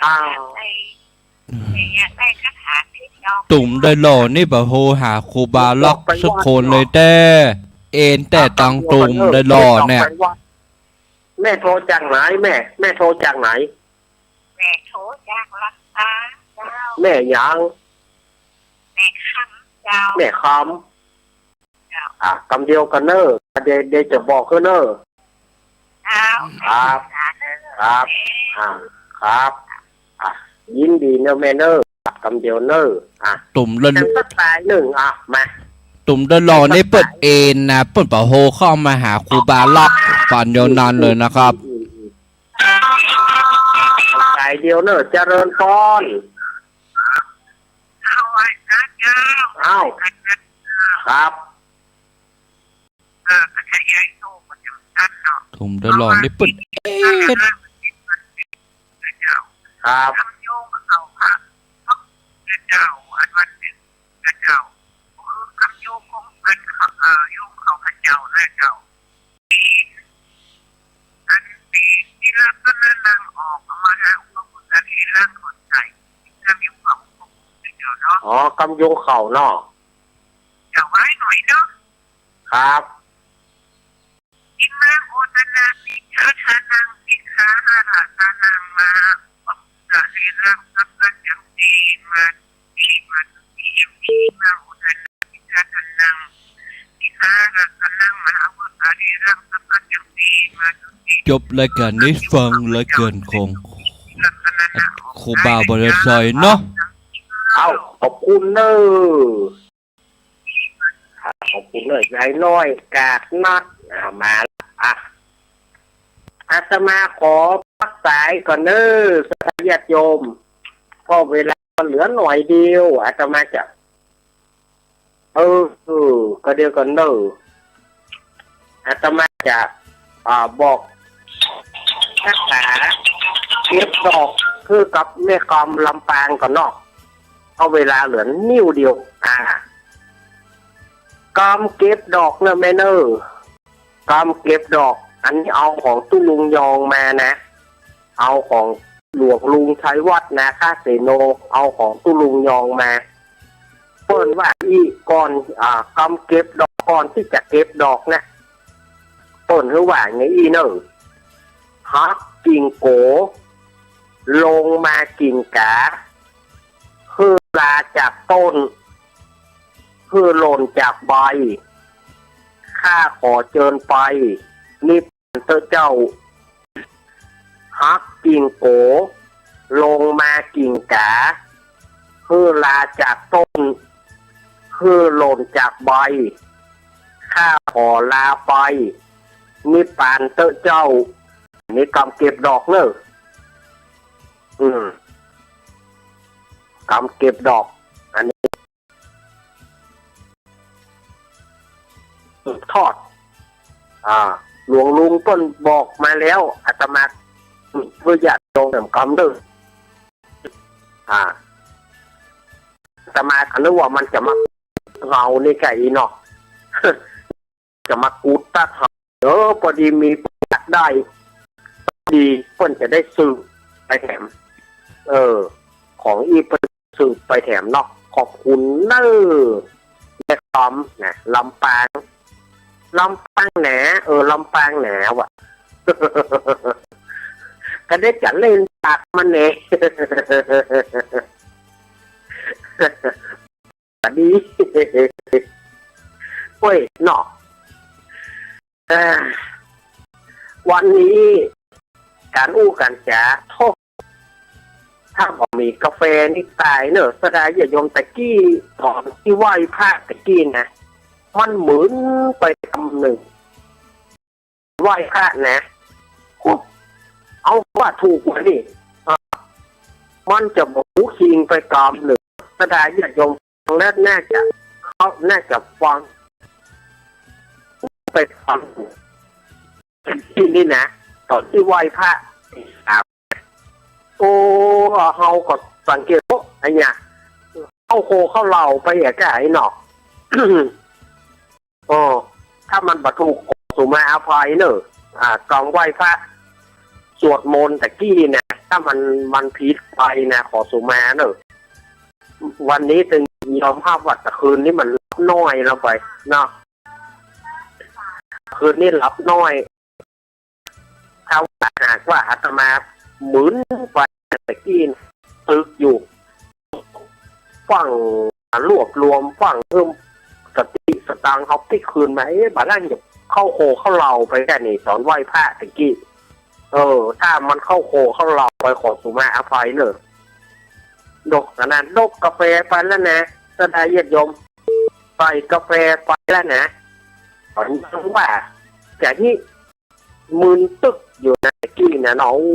อ้าว ตุ่มได้หล่อนี่บ่าโหหาครูบาล็อกสักคนเลยแต๊ เอนแต๊ตังตุ่มได้หล่อเนี่ย แม่โทรจากไหน แม่ แม่โทรจากไหน แม่โทรจากลำปางเจ้า แม่หยัง แม่คำเจ้า แม่คำ อ่ะ กำเดียวกั๋นเน่อ เดี๋ยว เดี๋ยวจะบอกหื้อเน่อ ครับ ครับ ครับ อ่ะ ครับ อ่ะ ยินดีเน่อแม่เน่อ ครับ กำเดียวเน่อ อ่ะ ตุ่มละ ยังสักสายนึ่ง อ่ะ มา ตุ่มละหล่อนี่เปิ้นเอนนะ เปิ้นบ่าโหเข้ามาหาครูบาล็อก ต๋อนเดียวนั้นเลยนะครับ อืม อืม อืม สายเดียวเน่อ เจริญปอน อ้าว ครับ ตุ่มละหล่อนี่เปิ้นเอน ครับ อ๋อ กำยุงเข้าเนาะ ครับ จบรายก๋านนี้ฟังรายก๋านของครูบาบ่าเดียวซอยเนาะ เอ้า ขอบคุณเน่อ ขอบคุณเน่อ ยายน้อย กาดนัด อ่า มาละ อ่ะ อาตมาขอพักสายก่อนเน่อ ศรัทธาญาติโยม ก็เวลาเหลือหน่อยเดียว อาตมาจะ เออ เออ ก็เดี๋ยวก่อนเน่อ อาตมาจะ อ่า บอกคาถาเก็บดอก คือกับแม่กำลำปางก่อนเนาะ เพราะเวลาเหลือนิดเดียว อ่า กำเก็บดอกเน่อแม่เน่อ กำเก็บดอก อันนี้เอาของตุ๊ลุงยองมานะ เอาของหลวงลุงชัยวัฒน์นาคเสโน เอาของตุ๊ลุงยองมา เปิ้นว่าอี้ก่อน อ่า กำเก็บดอก ก่อนตี้จะเก็บดอกนะ เปิ้นหื้อว่าไงอี้เน่อ หักกิ่งโก๋ ลงมากิ่งก๋า หื้อลาจากต้น หื้อหล่นจากใบ ข้าขอเจิญไปนิพพานเต๊อะเจ้า หักกิ่งโก๋ ลงมากิ่งก๋า หื้อลาจากต้น หื้อหล่นจากใบ ข้าขอลาไปนิพพานเต๊อะเจ้า นี่กำเก็บดอกเน่อ อืม กำเก็บดอก อันนี้สืบทอด อ่า หลวงลุงเปิ้นบอกมาแล้ว อาตมาเปื้อญาติโยมแหมกำเน่อ อ่า อาตมาก็นึกว่ามันจะมาเฮานี่ไก่เนาะ จะมากูดตัดเฮา เออ ปอดีมีโอกาสได้ ดี เปิ้นจะได้สืบไปแถม เออ ของอี้เปิ้นสืบไปแถมเนาะ ขอบคุณเน่อ แม่คำนะ ลำปาง ลำปางแหน เออ ลำปางแหนวะ ก็ได้จะเล่นปากมันแหน ดี เว้ยเนาะ เอ่อ วันนี้ก๋านอู้ก๋านจ๋า โธ่ ถ้าบ่มีกาแฟนี่ต๋ายเน่อ ศรัทธาญาติโยม ตะกี้ต๋อนตี้ไหว้พระตะกี้นะ มันมึนไปกำนึ่ง ไหว้พระนะ โอ้ เอาว่าถูกกว่านี่ อ่ะ มันจะบ่หูคิงไปกำนึ่ง ศรัทธาญาติโยมฟังแล้วน่าจะ เขาน่าจะฟังไปกำนึ่ง ที่นี่นะ ต๋อนตี้ไหว้พระ อ่ะ โอ้ เฮาก็สังเกต โอ้ ไอ้เนี่ย เข้าโคเข้าเหล่าไปอะก้าไอ้เนาะ โอ้ ถ้ามันบ่ถูก ขอสุมาอภัยเน่อ อ่า ต๋อนไหว้พระ สวดมนต์ตะกี้นะ ถ้ามัน มันผิดไปนะ ขอสุมาเน่อ วันนี้ตึงยอมฮับว่าตะคืนนี้มันหลับน้อยลงไปเนาะ คืนนี้หลับน้อย ถ้าว่าหากว่าอาตมามึนไปตะกี้ตึกอยู่ ฟั่งรวบรวม ฟั่งเพิ่มสติสตางค์เฮาปิ๊กคืนมา เอ๊ะ บ่านั้นจะเข้าโคเข้าเหล่าไปแค่นี้ ต๋อนไหว้พระตะกี้ เออ ถ้ามันเข้าโคเข้าเหล่าไป ขอสุมาอภัยเน่อ ดกขนาด ดกกาแฟไปแล้วนะ ศรัทธาญาติโยม ใส่กาแฟไปแล้วนะ ต๋อนยังว่าจะนี่ มึนตึ๊กอยู่นะตะกี้นะเนาะ โอ้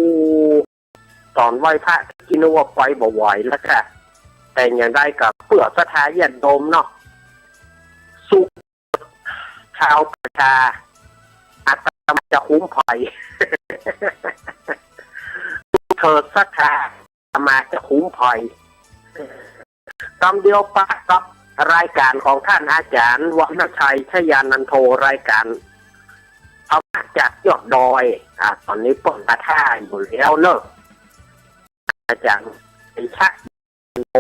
ต๋อนไหว้พระตะกี้นึกว่าไปบ่ไหวแล้วค่ะ แต่อย่างใดก็เปื้อศรัทธาญาติโยมเนาะ สุขชาวประชา อาตมาจะคุ้มภัย เถิดศรัทธา อาตมาจะคุ้มภัย กำเดียวปะกับรายการของท่านอาจารย์วรรณชัย ชยานันโท รายการธรรมะจากยอดดอย อ่า ต๋อนนี้เปิ้นกะถ่ายอยู่แล้วเนาะ อาจารย์ชัยชยานันโท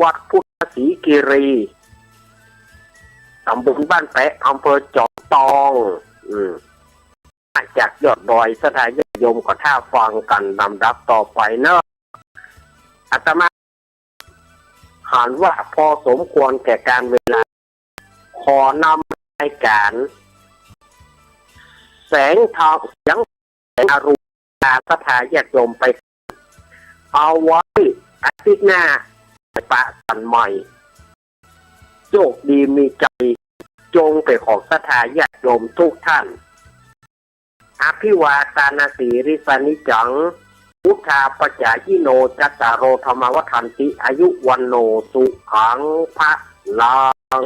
วัดพุทธศรีคีรี ต๋ำบลบ้านแปะ อำเภอจอมตอง อืม จากยอดดอย ศรัทธาญาติโยมก็ถ้าฟังกันลำดับต่อไปเนาะ อาตมา หันว่าพอสมควรแก่กาลเวลา ขอนำรายการแสงธรรม เสียงอรุณ ลาศรัทธาญาติโยมไป เอาไว้อาทิตย์หน้าปะกั๋นใหม่ โชคดีมีชัย จงเป๋นของศรัทธาญาติโยมทุกท่าน อภิวาทานาสีลิสานิจจัง วุฑฒาปจายิโน จัตตาโร ธัมมา วัฑฒันติ อายุ วัณโณ สุขัง พะลัง